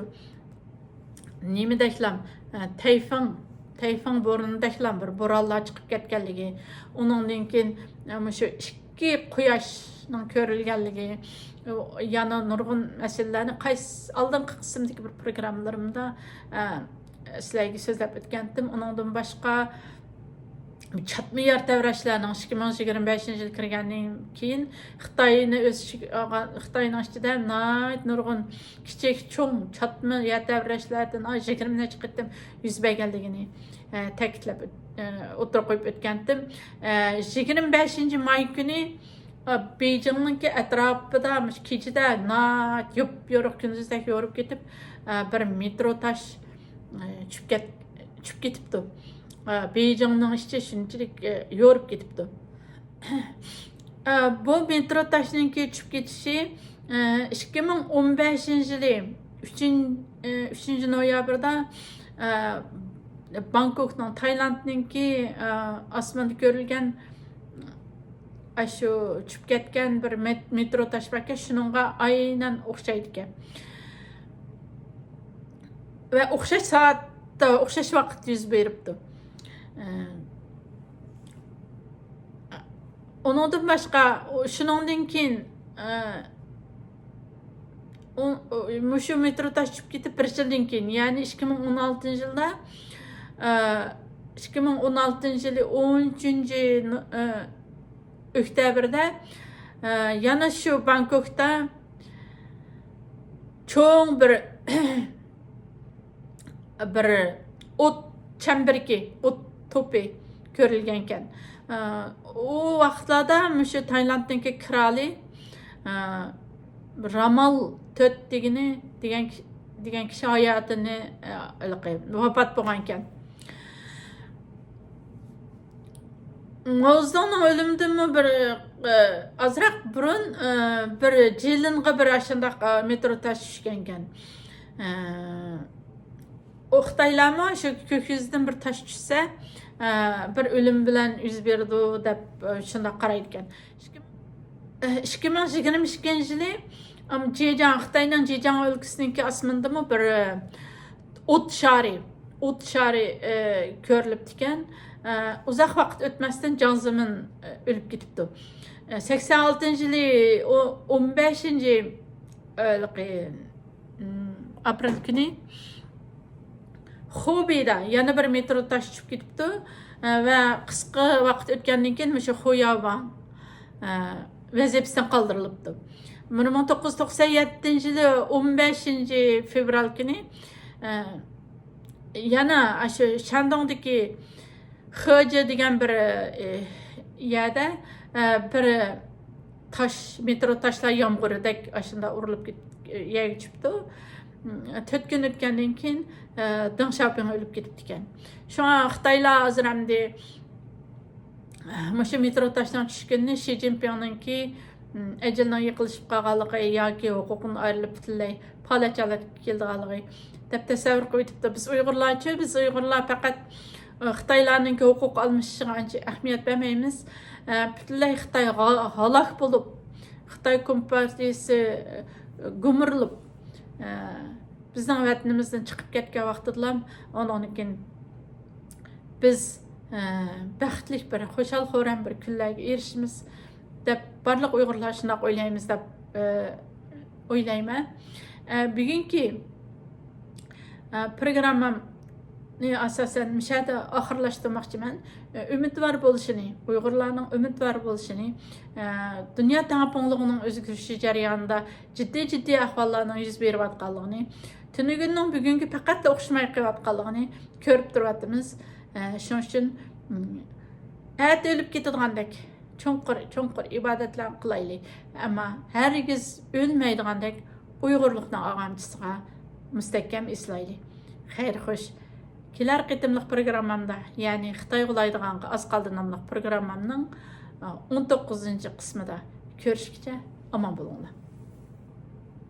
نېمىدەكلا، ئە، تەيفېڭ، تەيفېڭ بورىنىدەكلا بىر بورانلار چىقىپ كەتكەنلىكى، ئۇنىڭدىن كېيىن، ئە، مۇشۇ ئىككى قۇياشنىڭ كۆرۈلگەنلىكى، يەنە نۇرغۇن مەسىلىلەرنى قايسى ئالدىنقى قىسىمدىكى بىر پروگراممىلىرىمدا، ئە، سىلەرگە سۆزلەپ ئۆتكەنتىم. ئۇنىڭدىن باشقا، چاتما يەر تەۋرەشلەرنىڭ ئىككى مىڭ يىگىرمە بەشىنچى يىل كىرگەندىن كېيىن خىتاينى ئۆز ئىچىگە ئالغان، خىتاينىڭ ئىچىدە ناھايىتى نۇرغۇن كىچىك، چوڭ چاتما يەر تەۋرەشلەردىن، ئا، يىگىرمە نەچچە قېتىم يۈز بەرگەنلىكىنى، ئە، تەكىتلەپ ئۆت-، ئە، ئوتتۇرىغا قويۇپ ئۆتكەنتىم. ئە، يىگىرمە بەشىنچى ماي كۈنى، ئە، بېيجىڭنىڭكى ئەتراپىدا مۇشۇ كېچىدە ناھايىتى يوپيورۇق، كۈندۈزدەك يورۇپ كېتىپ، ئە، بىر مېترو تاش، ئە، چۈشۈپ كەت-، چۈشۈپ كېتىپتۇ. ئە، بېيجىڭنىڭ ئىچى شۇنچىلىك، ئە، يورۇپ كېتىپتۇ. ئە، بۇ مېترو تاشنىڭكى چۈشۈپ كېتىشى، ئە، ئىككى مىڭ ئون بەشىنچى يىلى ئۈچىنچى، ئە، ئۈچىنچى نويابىردا، ئە، بانكوكنىڭ، تايلاندنىڭكى، ئە، ئاسماندا كۆرۈلگەن، ئاشۇ چۈشۈپ كەتكەن بىر مېت-، مېترو تاش باركەن، شۇنىڭغا ئاينەن ئوخشايدىكەن. ۋە ئوخشاش سائەتتە، ئوخشاش ۋاقىتتا يۈز بېرىپتۇ. ئە، ئۇنىڭدىن باشقا، ئۇ، شۇنىڭدىن كېيىن، ئە، ئۇ، ئۇ، مۇشۇ مېترو تاش چۈشۈپ كېتىپ بىر يىلدىن كېيىن، يەنى ئىككى مىڭ ئون ئالتىنچى يىلدا، ئە، ئىككى مىڭ ئون ئالتىنچى يىلى ئون ئۈچىنچى نو-، ئە، ئۆكتەبىردە، ئە، يەنە شۇ بانكوكتا چوڭ بىر، بىر ئوت چەمبىرىكى، ئوت توپى كۆرۈلگەنكەن. ئە، ئۇ ۋاقىتلاردا مۇشۇ تايلاندنىڭكى كرالى، ئە، رامال تۆت دېگىنى، دېگەن كىشى، دېگەن كىشى ھاياتىنى، ئە، ھېلىقى ۋاپات بولغانىكەن. ماۋزېدۇڭنىڭ ئۆلۈمىدىنمۇ بىر، ئە، ئازراق بۇرۇن، ئە، بىر جىلىنغا بىر ئاشۇنداق، ئە، مېترو تاش چۈشكەنكەن. ئە، ئۇ خىتايلارمۇ شۇ كۆك يۈزىدىن بىر تاش چۈشسە، ئە، بىر ئۆلۈم بىلەن يۈز بېرىدۇ دەپ، ئە، شۇنداق قارايدىكەن. ئىككى مىڭ يىگىرمە ئىككىنچى يىلى، ئام، جېجياڭ، خىتاينىڭ جېجياڭ ئۆلكىسىنىڭكى ئاسمىنىدىمۇ بىر، ئە، ئوت شارى، ئوت شارى، ئە، كۆرۈلۈپتىكەن. ئە، ئۇزاق ۋاقىت ئۆتمەستىن جاڭ زېمىن، ئە، ئۆلۈپ كېتىپتۇ. ئە، سەكسەن ئالتىنچى يىلى ئو-، ئون بەشىنچى، ئە، ئاپرېل كۈنى خۇبېيدا يەنە بىر مېترو تاش چۈشۈپ كېتىپتۇ، ئە، ۋە قىسقا ۋاقىت ئۆتكەندىن كېيىن مۇشۇ خۇياۋاڭ، ئە، ۋەزىپىسىدىن قالدۇرۇلۇپتۇ. بىر مىڭ توققۇز يۈز توقسەن يەتتىنچى يىلى ئون بەشىنچى فېۋرال كۈنى، ئە، يەنە ئاشۇ شەندۇڭدىكى خېجې دېگەن بىر، ئە، يەردە، ئە، بىر تاش، مېترو تاشلار يامغۇرىدەك ئاشۇنداق ئۇرۇلۇپ كېتىپ، يەرگە چۈشۈپتۇ. تۆت كۈن ئۆتكەندىن كېيىن، ئە، دېڭ شياۋپىڭ ئۆلۈپ كېتىپتىكەن. شۇڭا خىتايلار ھازىر ئەمدى، ئە، مۇشۇ مېترو تاشنىڭ چۈشكىنىنى شى جىنپىڭنىڭكى، ئەجىلىنىڭ يېقىنلىشىپ قالغانلىقى ياكى ھوقۇقىدىن ئايرىلىپ پۈتۈنلەي پالەچ ھالەتكە كېلىدىغانلىقى دەپ تەسەۋۋۇر قىلىۋېتىپتۇ. بىز ئۇيغۇرلارچۇ؟ بىز ئۇيغۇرلار پەقەت، ئە، خىتايلارنىڭكى ھوقۇق ئالمىشىشىغا ئانچە ئەھمىيەت بەرمەيمىز. ئە، پۈتۈنلەي خىتاي ھا-، ھالاك بولۇپ، خىتاي كومپارتىيىسى، ئە، گۇمۇرۇلۇپ، ئە، بىزنىڭ ۋەتىنىمىزدىن چىقىپ كەتكەن ۋاقتىدىلا ئۇنىڭدىن كېيىن بىز، ئە، بەختلىك بىر، خۇشال-خۇرام بىر كۈنلەرگە ئېرىشىمىز دەپ، بارلىق ئۇيغۇرلار شۇنداق ئويلايمىز دەپ، ئە، ئويلايمەن. ئە، بۈگۈنكى، ئە، پروگراممامنى ئاساسەن مۇشۇ يەردە ئاخىرلاشتۇرماقچىمەن. ئە، ئۈمىدۋار بولۇشىنى، ئۇيغۇرلارنىڭ ئۈمىدۋار بولۇشىنى، ئە، دۇنيا تەڭپۇڭلۇقىنىڭ ئۆزگىرىشى جەريانىدا جىددىي، جىددىي ئەھۋاللارنىڭ يۈز بېرىۋاتقانلىقىنى، تۈنۈگۈننىڭ بۈگۈنگە پەقەتلا ئوخشىماي قېلىۋاتقانلىقىنى كۆرۈپ تۇرۇۋاتىمىز. ئە، شۇنىڭ ئۈچۈن، م، ئەتە ئۆلۈپ كېتىدىغاندەك چوڭقۇر، چوڭقۇر ئىبادەتلەرنى قىلايلى. ئەمما ھەرگىز ئۆلمەيدىغاندەك ئۇيغۇرلۇقنىڭ ئاغامچىسىغا مۇستەھكەم ئېسىلايلى. خەير، خوش. كېلەر قېتىملىق پروگراممامدا، يەنى خىتاي غۇلايدىغانغا ئاز قالدى ناملىق پروگراممامنىڭ، ئە، ئون توققۇزىنچى قىسمىدا كۆرۈشكىچە ئامان بولۇڭلار.